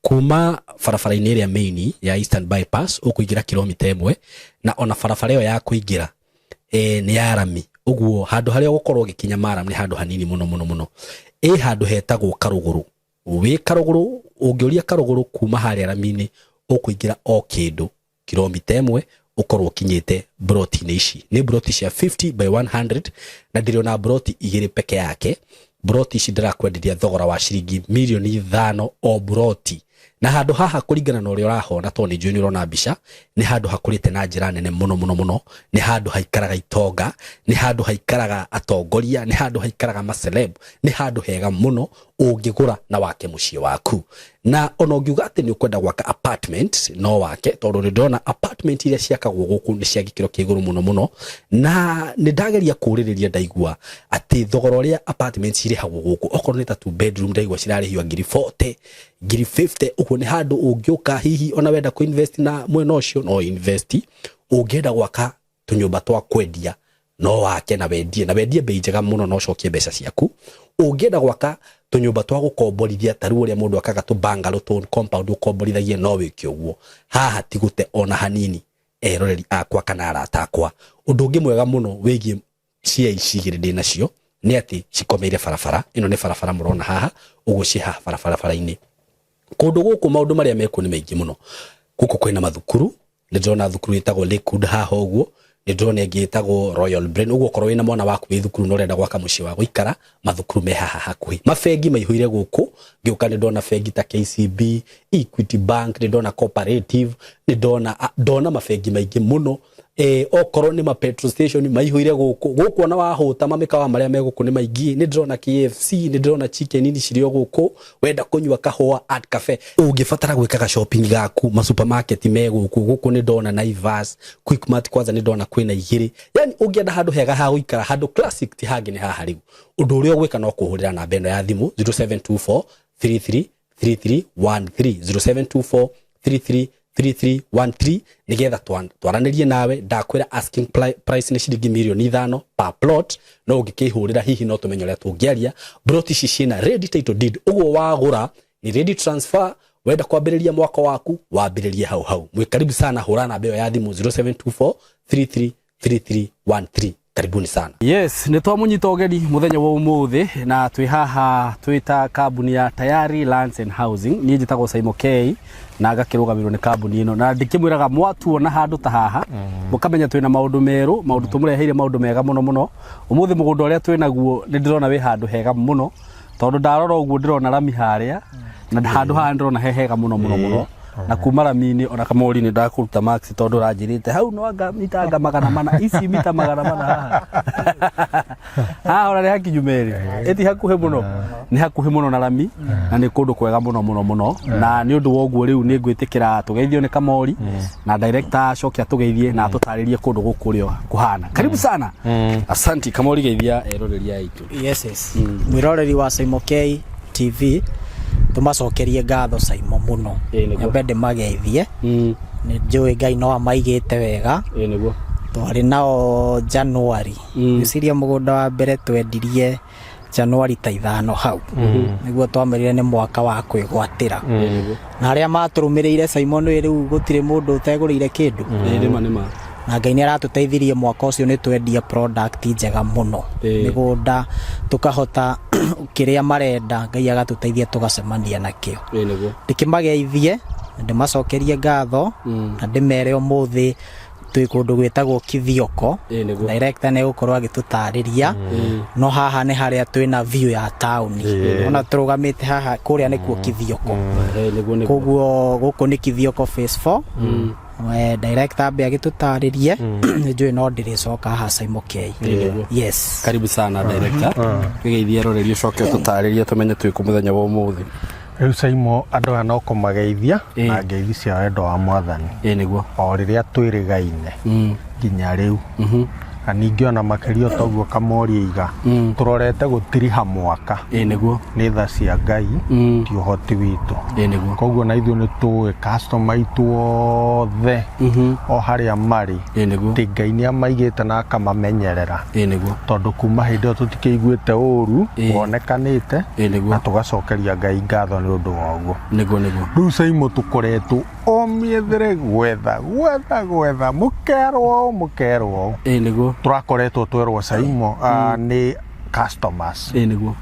Kuma barabara-inĩ ĩrĩa main ya Eastern Bypass ũkũingĩra kilomita 1, na ona barabara ĩyo ya kũingĩra nĩ ya rami, ũguo handũ harĩa ũgũkorwo ũgĩkinya maram nĩ handũ hanini mũno mũno mũno. Ĩ handũ hetagwo Karũgũrũ. Wĩ Karũgũrũ, ũngĩũria Karũgũrũ kuma harĩa rami-inĩ, ũkũingĩra o kĩndũ kilomita 1, ũkorwo ũkinyĩte broti-inĩ ici. Nĩ broti cia 50 by 100, na ndĩrĩ broti igĩrĩ peke yake. Broti ici ndĩrakwenderia thogora wa ciringi mirioni 5 o broti. Na handũ haha, kũringana na ũrĩa ũrahona, tondũ nĩ njũĩ nĩ ũrona mbica, nĩ handũ hakũrĩte na njĩra nene mũno mũno mũno. Nĩ handũ haikaraga itonga, nĩ handũ haikaraga atongoria, nĩ handũ haikaraga maceleb. Nĩ handũ hega mũno ũngĩgũra na wake mũciĩ waku. Na ona ũngiuga atĩ nĩ ũkwenda gwaka apartment, no wake, tondũ nĩ ndĩrona apartment iria ciakagwo gũkũ nĩ cia gĩkĩro kĩa igũrũ mũno mũno. Na nĩ ndageria kũũrĩrĩria, ndaigua atĩ thogora ũrĩa apartment cirĩhagwo gũkũ, okorwo nĩ ta two bedroom, ndaigua cirarĩhio ngiri 40, ngiri 50. Ũguo nĩ handũ ũngĩũka, hihi ona wenda kũ-invest na mwena ũcio, no invest. Ũngĩenda gwaka tũnyũmba twa kwendia, no wake na wendie, na wendie bei njega mũno na ũcokie mbeca ciaku. Ũngĩenda gwaka tũnyũmba twa gũkomborithia, ta rĩu ũrĩa mũndũ akaga tũ bungalow, tũ compound ũkomborithagie, no wĩke ũguo. Haha ti gũte ona hanini, eroreri akwa kana arata akwa. Ũndũ ũngĩ mwega mũno wĩgiĩ cia ici igĩrĩ ndĩ nacio nĩ atĩ cikomeire barabara ĩno. Nĩ barabara mũrona haha ũguo, ciĩ haha barabara-inĩ. Kũndũ gũkũ maũndũ marĩa mekuo nĩ maingĩ mũno. Gũkũ kwĩna mathukuru. Nĩ ndĩrona thukuru ĩtagwo Lakewood haha ũguo, nĩ ndĩrona ĩngĩ ĩtagwo Royal Brain. Ũguo okorwo wĩna mwana waku wĩ thukuru na ũrenda gwaka mũciĩ wa gũikara, mathukuru me haha hakuhĩ. Mabengi maihũire gũkũ. Ngĩũka nĩ ndona bengi ta KCB, Equity Bank, nĩ ndona Cooperative, nĩ ndona ndona mabengi maingĩ mũno. Okorwo nĩ ma petrol station maihũire gũkũ. Gũkũ ona wahũta, mamĩkawa marĩa me gũkũ nĩ maingĩ. Nĩ ndĩrona KFC, nĩ ndĩrona Chicken Inn cirĩ o gũkũ. Wenda kũnyua kahũa, Art Cafe. Ũngĩbatara gwĩkaga shopping gaku, ma supermarket me gũkũ. Gũkũ nĩ ndona Naivas, Quickmart, kwanza nĩ ndona kwĩna igĩrĩ. Yani ũngĩenda handũ hega ha gũikara, handũ classic, ti hangĩ nĩ haha. Rĩu ũndũ ũrĩa ũgwĩka no kũhũrĩra namba ĩno ya thimũ, 0724 33 3313, 0724 33 3313, nigetha twaranĩrie nawe. Ndakwĩra asking price nĩ ciringi mirioni 5 per plot, no ũngĩkĩhũrĩra hihi no tũmenye ũrĩa tũngĩaria. Plot ici ciĩna ready title deed, ũguo wagũra ni ready transfer. Wenda kwambĩrĩria mwaka waku, wambĩrĩrie hau hau. Mwĩ karibu sana. Hũra namba ĩyo ya thimũ, 0724 33 3313. Karibuni sana. Yes, nĩ twamũnyita ũgeni mũthenya wa ũmũthĩ, na twĩ haha twĩ ta kambuni ya Tayari Lands and Housing. Niĩ njĩtagwo Saimo K na ngakĩrũgamĩrĩrwo nĩ kambuni ĩno, na ndĩkĩmwĩraga mwatuona handũ ta haha, mũkamenya twĩna maũndũ merũ, maũndũ tũmũreheire, maũndũ mega mũno mũno. Ũmũthĩ mũgũnda ũrĩa twĩ naguo nĩ ndĩrona wĩ handũ hega mũno, tondũ ndarora ũguo ndĩrona rami harĩa, na handũ haha ndĩrona he hega mũno mũno mũno. Na kuma rami-inĩ ona kamori nĩ ndakũruta max, tondũ ũranjĩrĩte hau no anga mita anga 400, ici mita 400 haha haha ona nĩ hakinyu merĩ, ĩti hakuhĩ mũno, nĩ hakuhĩ mũno na rami, na nĩ kũndũ kwega mũno mũno mũno. Na nĩ ũndũ wa ũguo rĩu nĩ ngwĩtĩkĩra tũgeithio nĩ kamori na director, acoke atũgeithie na atũtarĩrie kũndũ gũkũ ũrĩa kũhana. Karibu sana. Asanti kamori, geithia eroreri aitũ. Yes. Mwiroreri wa Saimo K TV, tumacokerie ngatho Saimo muno. Ĩĩ, nĩguo. Nyambe ndĩmageithie. Nĩ njũĩ Ngai no amaigĩte wega. Ĩĩ nĩguo. Twarĩ nao January. Ngwĩciria mũgũnda wa mbere twendirie January ta 5 hau, nĩguo twamerire nĩ mwaka wa kwĩgwatĩra. Ĩĩ nĩguo. Na arĩa matũrũmĩrĩire, Simon, wĩ rĩu gũtirĩ mũndũ ũtegũrĩire kĩndũ. Ĩĩ nĩma nĩma. Na Ngai nĩ aratũteithirie, mwaka ũcio nĩ twendia product njega mũno. Mĩgũnda tũkahota kĩrĩa marenda, Ngai agatũteithia tũgacemania nakĩo. Ĩĩ nĩguo. Ndĩkĩmageithie na ndĩmacokerie ngatho, na ndĩmere ũmũthĩ twĩ kũndũ gwĩtagwo Kithioko. Ĩĩ nĩguo. Director nĩ egũkorwo agĩtũtarĩria, no haha nĩ harĩa twĩna view ya taũni. Ona tũrũgamĩte haha, kũrĩa nĩkuo Kithioko. Ĩĩ nĩguo nĩguo. Koguo gũkũ nĩ Kithioko phase 4. Director ambe agĩtũtarĩrie, nĩ njũĩ no ndĩrĩcoka haha Saimo K. Nĩguo. Yes. Karibu sana director, twĩgeithie eroreri, ũcoke ũtũtarĩrie tũmenye twĩ kũ mũthenya wa ũmũthĩ. Rĩu Saimo, andũ aya no kũmageithia na ngeithi cia wendo wa Mwathani. Ĩĩ nĩguo. O rĩrĩa twĩrĩgaine nginya rĩu. Na ningĩ ona makĩria toguo Kamori iga, tũrorete gũtiriha mwaka. Ĩĩ nĩguo. Nĩ tha cia Ngai, ti ũhoti witũ. Ĩĩ nĩguo. Koguo na ithuĩ nĩ tũĩ customer aitũ othe o harĩa marĩ, Ĩĩ nĩguo. atĩ Ngai nĩ amaigĩte na akamamenyerera. Ĩĩ nĩguo. Tondũ kuma hĩndĩ ĩyo tũtikĩiguĩte ũru wonekanĩte. Ĩĩ nĩguo. Na tũgacokeria Ngai ngatho nĩ ũndũ wa ũguo. Nĩguo nĩguo. Rĩu Saimo tũkoretwo o mĩethere gwetha gwetha gwetha, mũkerwo ũũ mũkerwo ũũ. Ĩĩ nĩguo. Tũrakoretwo twerwo Saimo nĩ customers. Ĩĩ nĩguo.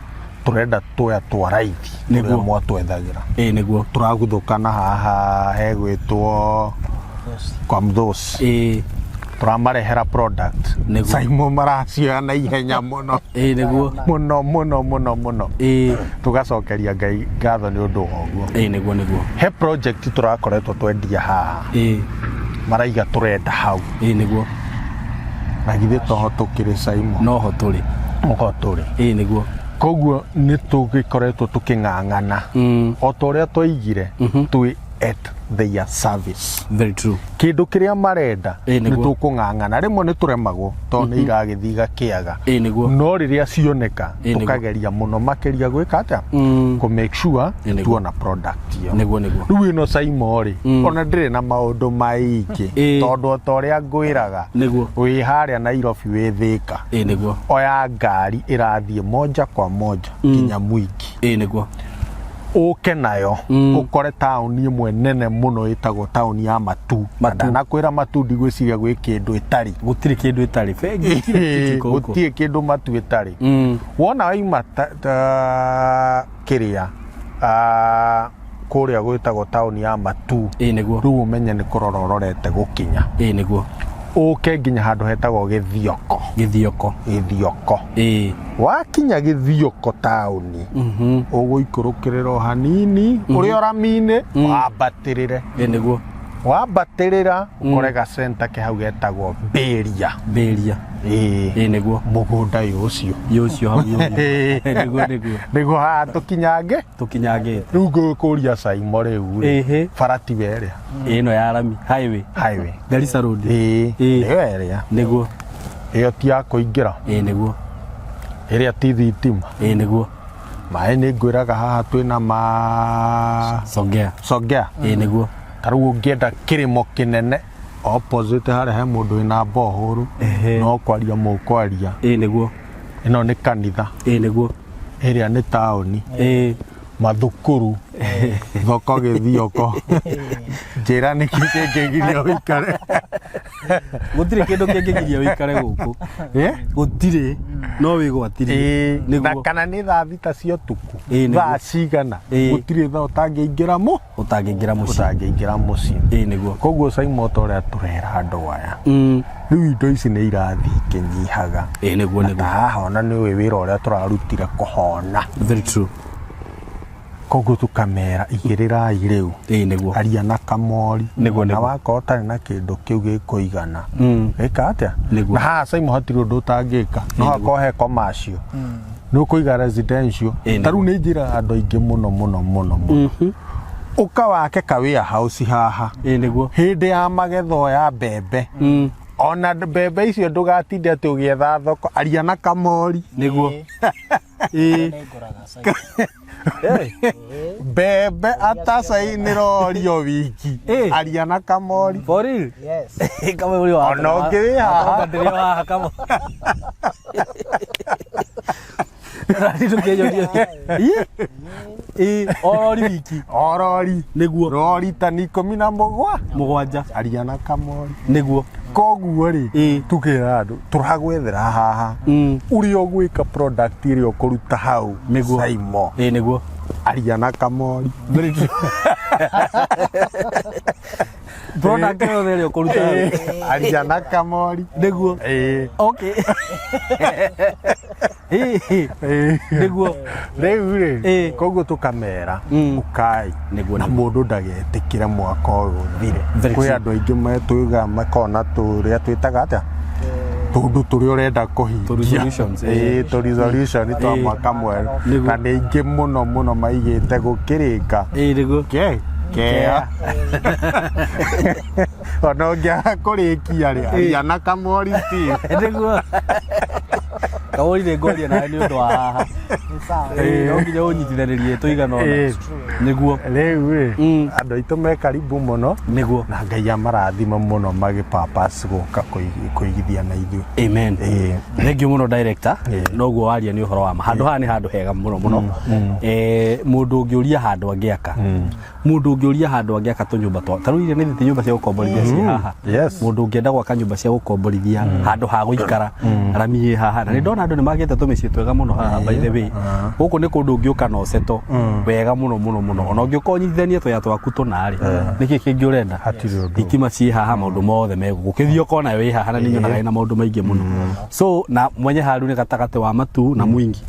Tũrenda tũya twa raithi Nĩguo. tũrĩa mwatwethagĩra. Ĩĩ nĩguo. Tũraguthũkana haha hegwĩtwo kwa Mthosi. Ĩĩ. Tũramarehera product. Nĩguo. Saimo maracioya na ihenya mũno. Ĩĩ nĩguo. Mũno mũno mũno mũno. Ĩĩ. Tũgacokeria Ngai ngatho nĩ ũndũ wa ũguo. Ĩĩ nĩguo nĩguo. He project tũrakoretwo twendia haha. Ĩĩ. Maraiga tũrenda hau. Ĩĩ nĩguo. Na githĩ toho tũkĩrĩ Saimo? Noho tũrĩ. Noho tũrĩ. Ĩĩ nĩguo. Koguo nĩ tũgĩkoretwo tũkĩng'ang'ana. O ta ũrĩa twaigire, twĩ at their service. Very true. Kĩndũ kĩrĩa marenda Ĩĩ, nĩ nĩguo. tũkũng'ang'ana. Rĩmwe nĩ tũremagwo tondũ nĩ iragĩthiĩ igakĩaga. Ĩĩ nĩguo. No rĩrĩa cioneka Ĩĩ, nĩguo. tũkageria mũno makĩria gwĩka atĩa? Kũ make sure Ĩĩ, nĩguo. tuona product ĩyo. Nĩguo nĩguo. Rĩu ĩno Saimo rĩ, ona ndĩrĩ na maũndũ maingĩ Ĩĩ. tondũ o ta ũrĩa ngwĩraga Nĩguo. wĩ harĩa Nairobi wĩ Thĩka, Ĩĩ nĩguo. oya ngari ĩrathiĩ moja kwa moja nginya Mwingi. Ĩĩ nĩguo. Ũke nayo ũkore taũni ĩmwe nene mũno ĩtagwo taũni ya Matu. Matu. Ndanakwĩra Matu ndigwĩciria gwĩ kĩndũ ĩtarĩ. Gũtirĩ kĩndũ ĩtarĩ. Bengi gũtirĩ kĩndũ gĩko gũkũ. Gũtirĩ kĩndũ Matu ĩtarĩ. Wona waima ta kĩrĩa kũrĩa gwĩtagwo taũni ya Matu. Ĩĩ nĩguo. Rĩu ũmenye nĩ kũrora ũrorete gũkinya. Ĩĩ nĩguo. Ũke nginya handũ hetagwo Gĩthioko. Gĩthioko. Gĩthioko. Ĩĩ. Wakinya Gĩthioko taũni, ũgũikũrũkĩrĩra o hanini ũrĩ o rami-inĩ, wambatĩrĩre. Ĩĩ nĩguo. Wambatĩrĩra ũkore gacenta ke hau getagwo Mbĩria. Mbĩria. Ĩĩ. Ĩĩ nĩguo. Mũgũnda yũ ũcio. Yũ ũcio hau yũ. Nĩguo nĩguo. Nĩguo haha tũkinyange. Tũkinyangĩte. Rĩu ngũkũria Saimo rĩu rĩ. Ĩhĩ. Bara tiwe ĩrĩa. Ĩno ya rami highway. Highway. Garissa Road. Ĩĩ. Ĩĩ. Nĩyo ĩrĩa. Nĩguo. Ĩyo ti ya kũingĩra. Ĩĩ nĩguo. Ĩrĩa ti thitima. Ĩĩ nĩguo. Maĩ nĩ ngwĩraga haha twĩna ma Songea. Songea. Ĩĩ nĩguo. Ta rĩu ũngĩenda kĩrĩmo kĩnene opposite harĩa he mũndũ wĩna bohũru no kwaria mũkwaria. Ĩĩ nĩguo. Ĩno nĩ kanitha. Ĩĩ nĩguo. Ĩrĩa nĩ taũni. Ĩĩ. Mathukuru. Thoko Gĩthioko. Njĩra nĩkĩ kĩngĩgiria ũikare. Gũtirĩ kĩndũ kĩngĩgiria ũikare gũkũ. Gũtirĩ. No wĩgwatirie. Ĩĩ. Na kana nĩ thaa 6 cia ũtukũ. Ĩĩ nĩguo. Thaa cigana. Ĩĩ. Gũtirĩ thaa ũtangĩingĩra mũ. Ũtangĩingĩra mũciĩ. Ũtangĩingĩra mũciĩ. Ĩĩ nĩguo. Koguo Saimo ta ũrĩa tũrera andũ aya. Rĩu indo ici nĩ irathiĩ ikĩnyihaga. Ĩĩ nĩguo Na nĩguo. ta haha ona nĩ ũĩ wĩra ũrĩa tũrarutire kũhona. Very true. Koguo tũkamera igĩrĩrai rĩu. Ĩĩ nĩguo. Aria na Kamori. Nĩguo Na nĩguo. wakorwo ũtarĩ na kĩndũ kĩu gĩkũigana. Ĩka atĩa? Nĩguo. Na haha Saimo hatirĩ ũndũ ũtangĩka. No hakorwo he commercial. Nĩ ũkũiga residential. Ĩĩ Ta rĩu nĩ njĩraga andũ aingĩ mũno mũno mũno mũno. Ũka wake ka warehouse haha. Ĩĩ nĩguo. Hĩndĩ ya magetha ya mbembe. Ona mbembe icio ndũgatinde atĩ ũgĩetha thoko. Aria na Kamori. Nĩguo. Ĩĩ. Mbembe atacai nĩ rorio wiki. Aria na Kamori. For real? Yes. Kamori wa. Ona ũngĩ wĩ haha. Ndĩrĩ o haha Kamori. Rari tũkĩnyonia. Ĩĩ. Orori wiki. Orori. Nĩguo. Rori tani 17. Mũgwanja. Aria na Kamori. Nĩguo. Koguo rĩ, Ĩĩ. tukĩra andũ tũragwethera haha. Ũrĩa ũgwĩka product ĩrĩa ũkũruta hau. Nĩguo. Saimo. Ĩĩ nĩguo. Aria na Kamori. Very true. Product yothe ĩrĩa ũkũruta hau. Aria na Kamori. Nĩguo. Ĩĩ. Okay. Ĩĩ. Ĩĩ. Nĩguo. Rĩu rĩ, Ĩĩ. koguo tũkamera ũkai Nĩguo, na nĩguo. mũndũ ndagetĩkĩre mwaka ũyũ ũthire. Very Kwĩ true. andũ aingĩ metwĩga makona tũrĩa twĩtaga atĩa tũndũ tũrĩa ũrenda kũhingia. Tũ resolutions, ĩĩ. Ĩĩ, tũ resolution twa Ĩĩ. mwaka mwerũ. Nĩguo. Na nĩ aingĩ mũno mũno maigĩte gũkĩrĩka. Ĩĩ nĩguo. Okay. Kea ona ũngĩaga kũrĩkia rĩ, aria na Kamori Steve. Nĩguo Kamori, nĩ ngwaria nawe nĩ ũndũ wa haha. Ĩĩ, no nginya ũnyitithanĩrie tũigana ũna. Nĩguo. Rĩu rĩ, andũ aitũ me karibu mũno na Ngai amarathime mũno magĩpapas gũka kũigithia na ithuĩ. Amen. Thank you mũno, director. Noguo waria nĩ ũhoro wa ma. Handũ haha nĩ handũ hega mũno mũno. Mũndũ ũngĩũria handũ angĩaka, mũndũ ũngĩũria handũ angĩaka tũnyũmba twa ta rĩu iria nĩ thĩti nyũmba cia gũkomborithia ciĩ haha. Mũndũ ũngĩenda gwaka nyũmba cia gũkomborithia, handũ ha gũikara, rami ĩ haha. Na nĩ ndona andũ nĩ magĩte tũmĩciĩ twega mũno haha. By the way, gũkũ nĩ kũndũ ũngĩũka na ũceto wega mũno mũno mũno. Ona ũngĩũka ũnyitithanie tũya twaku tũna rĩ, nĩkĩ kĩngĩ ũrenda? Hatirĩ ũndũ. Thitima ciĩ haha, maũndũ mothe me gũkũ. Ũkĩthiĩ ũkona wĩ haha na nĩ nyonaga ĩna maũndũ maingĩ mũno. So na mwenye haru nĩ gatagatĩ wa Matu na Mwingi,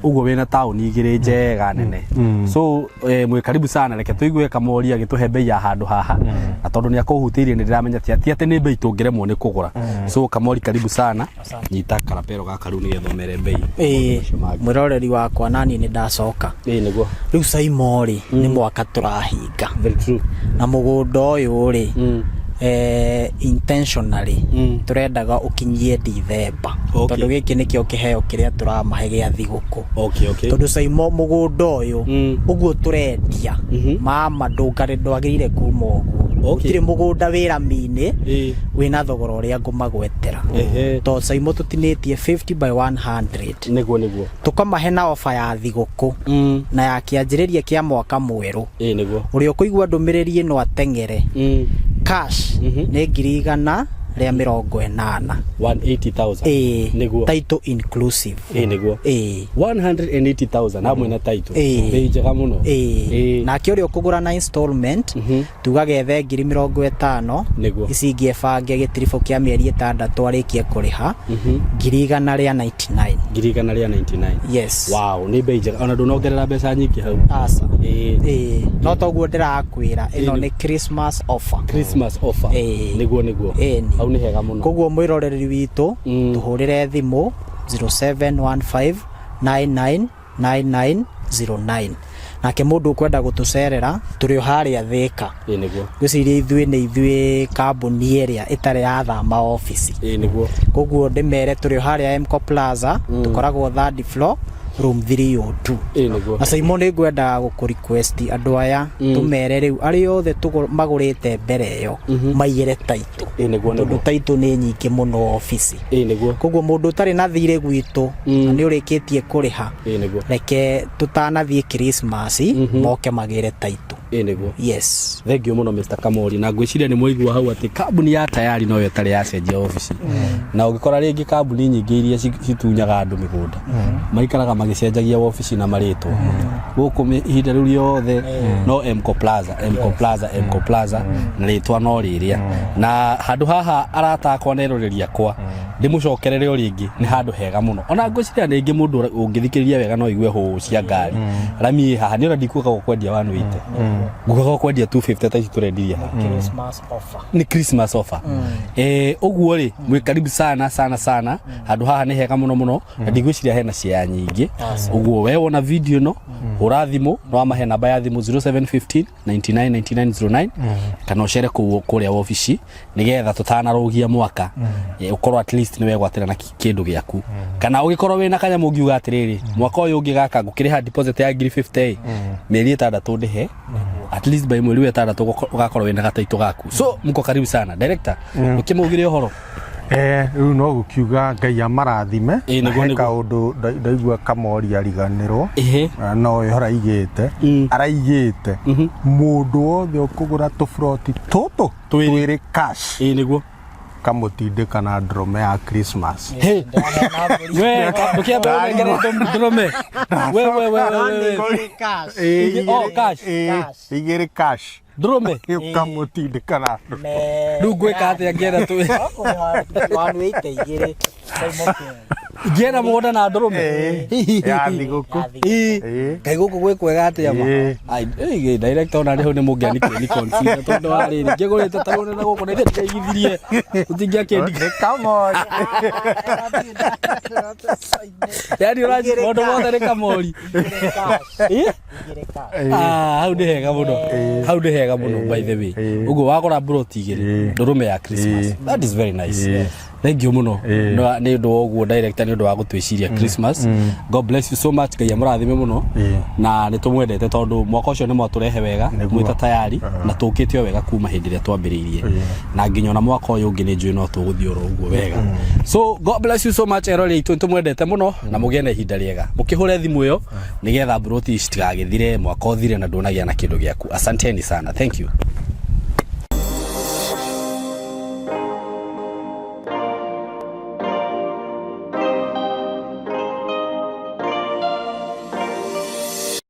ũguo wĩna taũni igĩrĩ njega nene. So mwĩ karibu sana. Reke tũigue Kamori agĩtũhe bei ya handũ haha, na tondũ nĩ akũhutĩirie, nĩ ndĩramenya ti atĩ nĩ bei tũngĩremwo nĩ kũgũra. So Kamori, karibu sana. Nyita karapero gaka rĩu nĩgetha ũmere bei. Ĩĩ, mwĩroreri wakwa, nani nĩ ndacoka. Ĩĩ, nĩguo. Rĩu Saimo rĩ, nĩ mwaka tũrahinga. Very true. Na mũgũnda ũyũ rĩ, intentionally tũrendaga ũkinyie Dithemba, tondũ gĩkĩ nĩkĩo kĩheo kĩrĩa tũramahe gĩa thigũkũ. Tondũ Saimo, mũgũnda ũyũ ũguo tũrendia, mama, ndũngarĩ ndwagĩrĩire kuma ũguo. Gũtirĩ mũgũnda wĩ rami-inĩ wĩna thogora ũrĩa ngũmagwetera, tondũ Saimo tũtinĩtie 50 by 100. Nĩguo. Tũkamahe na ofa ya thigũkũ na ya kĩanjĩrĩria kĩa mwaka mwerũ. Ĩĩ, nĩguo. Ũrĩa ũkũigua ndũmĩrĩri ĩno ateng'ere. Cash nĩ 180,000. 180,000. Ĩĩ. Nĩguo. Title inclusive. Ĩĩ, nĩguo. 180,000 hamwe na title. Bei njega mũno. Nake ũrĩa ũkũgũra na installment, tugaga ethe 50,000. Ici ingĩ ebange gĩtiribũ kĩa mĩeri 6 arĩkie kũrĩha, 199,000. 199,000. Yes. Wow, nĩ bei njega, ona ndũnongerera mbeca nyingĩ hau. Aca. Ĩĩ, no toguo ndĩrakwĩra, ĩno nĩ Christmas offer. Christmas offer. Nĩguo. Ĩni. Hau nĩ hega mũno. Koguo mwĩroreri witũ, tũhũrĩre thimũ 0715 999909. Nake mũndũ ũkwenda gũtũcerera, tũrĩ o harĩa Thĩka. Ĩĩ, nĩguo. Ngwĩciria ithuĩ nĩ ithuĩ kambuni ĩrĩa ĩtarĩ yathama obici. Ĩĩ, nĩguo. Koguo ndĩmere tũrĩ o harĩa Mco Plaza, tũkoragwo third floor, room 302. Ĩĩ, nĩguo. Na Saimo, nĩ ngwendaga gũkũ request andũ aya, tũmere rĩu arĩa othe magũrĩte mbere ĩyo maigĩre title, Ĩĩ, nĩguo. tondũ title nĩ nyingĩ mũno obici. Ĩĩ, nĩguo. Koguo mũndũ ũtarĩ na thirĩ gwitũ na nĩ ũrĩkĩtie kũrĩha, Ĩĩ, nĩguo. reke tũtanathiĩ Christmas moke magĩre title. Ĩĩ, nĩguo. Yes. Thank you mũno, Mr Kamori. Na ngwĩciria nĩ mwaigua hau atĩ kambuni ya Tayari noyo ĩtarĩ yacenjia obici. Na ũngĩkora rĩngĩ kambuni nyingĩ iria citunyaga andũ mĩgũnda maikaraga magĩcenjagia obici na marĩtwa. Gũkũ ihinda rĩu rĩothe no Mco Plaza, Mco Plaza, Mco Plaza, na rĩtwa no rĩrĩa. Na handũ haha, arata akwa na eroreri akwa, ndĩmũcokerere o rĩngĩ, nĩ handũ hega mũno. Ona ngwĩciria rĩngĩ mũndũ ũngĩthikĩrĩria wega no igue hũ cia ngari. Rami ĩ haha nĩ ona ndikuga gũkwendia 180, ngugaga gũkwendia 250 ta ici tũrendirie haha. Christmas offer. Nĩ Christmas offer. Ũguo rĩ, mwĩ karibu sana sana sana. Handũ haha nĩ hega mũno mũno, na ndigwĩciria hena ciaya nyingĩ. Ũguo we wona video ĩno, hũra thimũ, no amahe namba ya thimũ 0715 99 9909, kana ũcere kũu kũrĩa wabici nĩgetha tũtanarũgia mwaka, ũkorwo at least nĩ wegwatĩra na kĩndũ gĩaku, kana ũgĩkorwo wĩna kanyamũ ũngiuga atĩrĩrĩ, mwaka ũyũ ũngĩ gaka ngũkĩrĩha deposit ya 50,000, mĩeri 6 ndĩhe, at least by mweri wa 6 ũgakorwo wĩna gataitũ gaku. So mko karibu sana. Director, ũkĩmaugire ũhoro. Rĩu no gũkiuga Ngai amarathime. Ĩĩ, Na nĩguo, he nĩguo. kaũndũ ndaigua Kamori ariganĩrwo. Na no ĩho araigĩte, araigĩte mũndũ wothe ũkũgũra tũburoti tũtũ Twĩrĩ. twĩrĩ cash, Ĩĩ, nĩguo. kamũtindĩka na ndũrũme ya Christmas. Hey. We ndũkĩambe ũnengere ndũrũme, we we we we we. Cash. Oh, cash. Igĩrĩ cash. Ndũrũme. Ũkamũtindĩka na ndũrũme. Rĩu ngwĩka atĩa ngĩenda tũ 180 igĩrĩ. Simon King. Ngĩe na mũgũnda na ndũrũme. Ya thigũkũ. Ĩĩ. Ĩĩ. Kaĩ gũkũ gwĩ kwega atĩa ma? Ĩĩ. Ai, ĩĩ, director ona rĩu nĩ mũngĩanikire nĩ consider tondũ wa rĩrĩ ngĩgũrĩte taũni na gũkũ na ithe ndĩraigithirie ũtingĩakĩndi. Nĩ kamori. Yani ũranjĩ maũndũ mothe nĩ kamori. Ĩĩ? Ah, hau nĩ hega mũno, hau nĩ hega mũno, by the way. Ũguo wagũra mburoti igĩrĩ, ndũrũme ya Christmas, that is very nice. Thank you mũno nĩ ũndũ wa ũguo, director, nĩ ũndũ wa gũtwĩciria Christmas. God bless you so much. Ngai amũrathime mũno na nĩ tũmwendete tondũ mwaka ũcio nĩ mwatũrehe wega. Nĩguo. Mwĩta tayari na tũkĩte o wega kuma hĩndĩ ĩrĩa twambĩrĩirie na nginya ona mwaka ũyũ ũngĩ nĩ njũĩ no tũgũthiĩ oro ũguo wega. So God bless you so much, erori aitũ, nĩ tũmwendete mũno na mũgĩe na ihinda rĩega. Mũkĩhũre thimũ ĩyo nĩgetha mburoti ici citigagĩthire, mwaka ũthire na ndũnagĩa na kĩndũ gĩaku. Asanteni sana, thank you.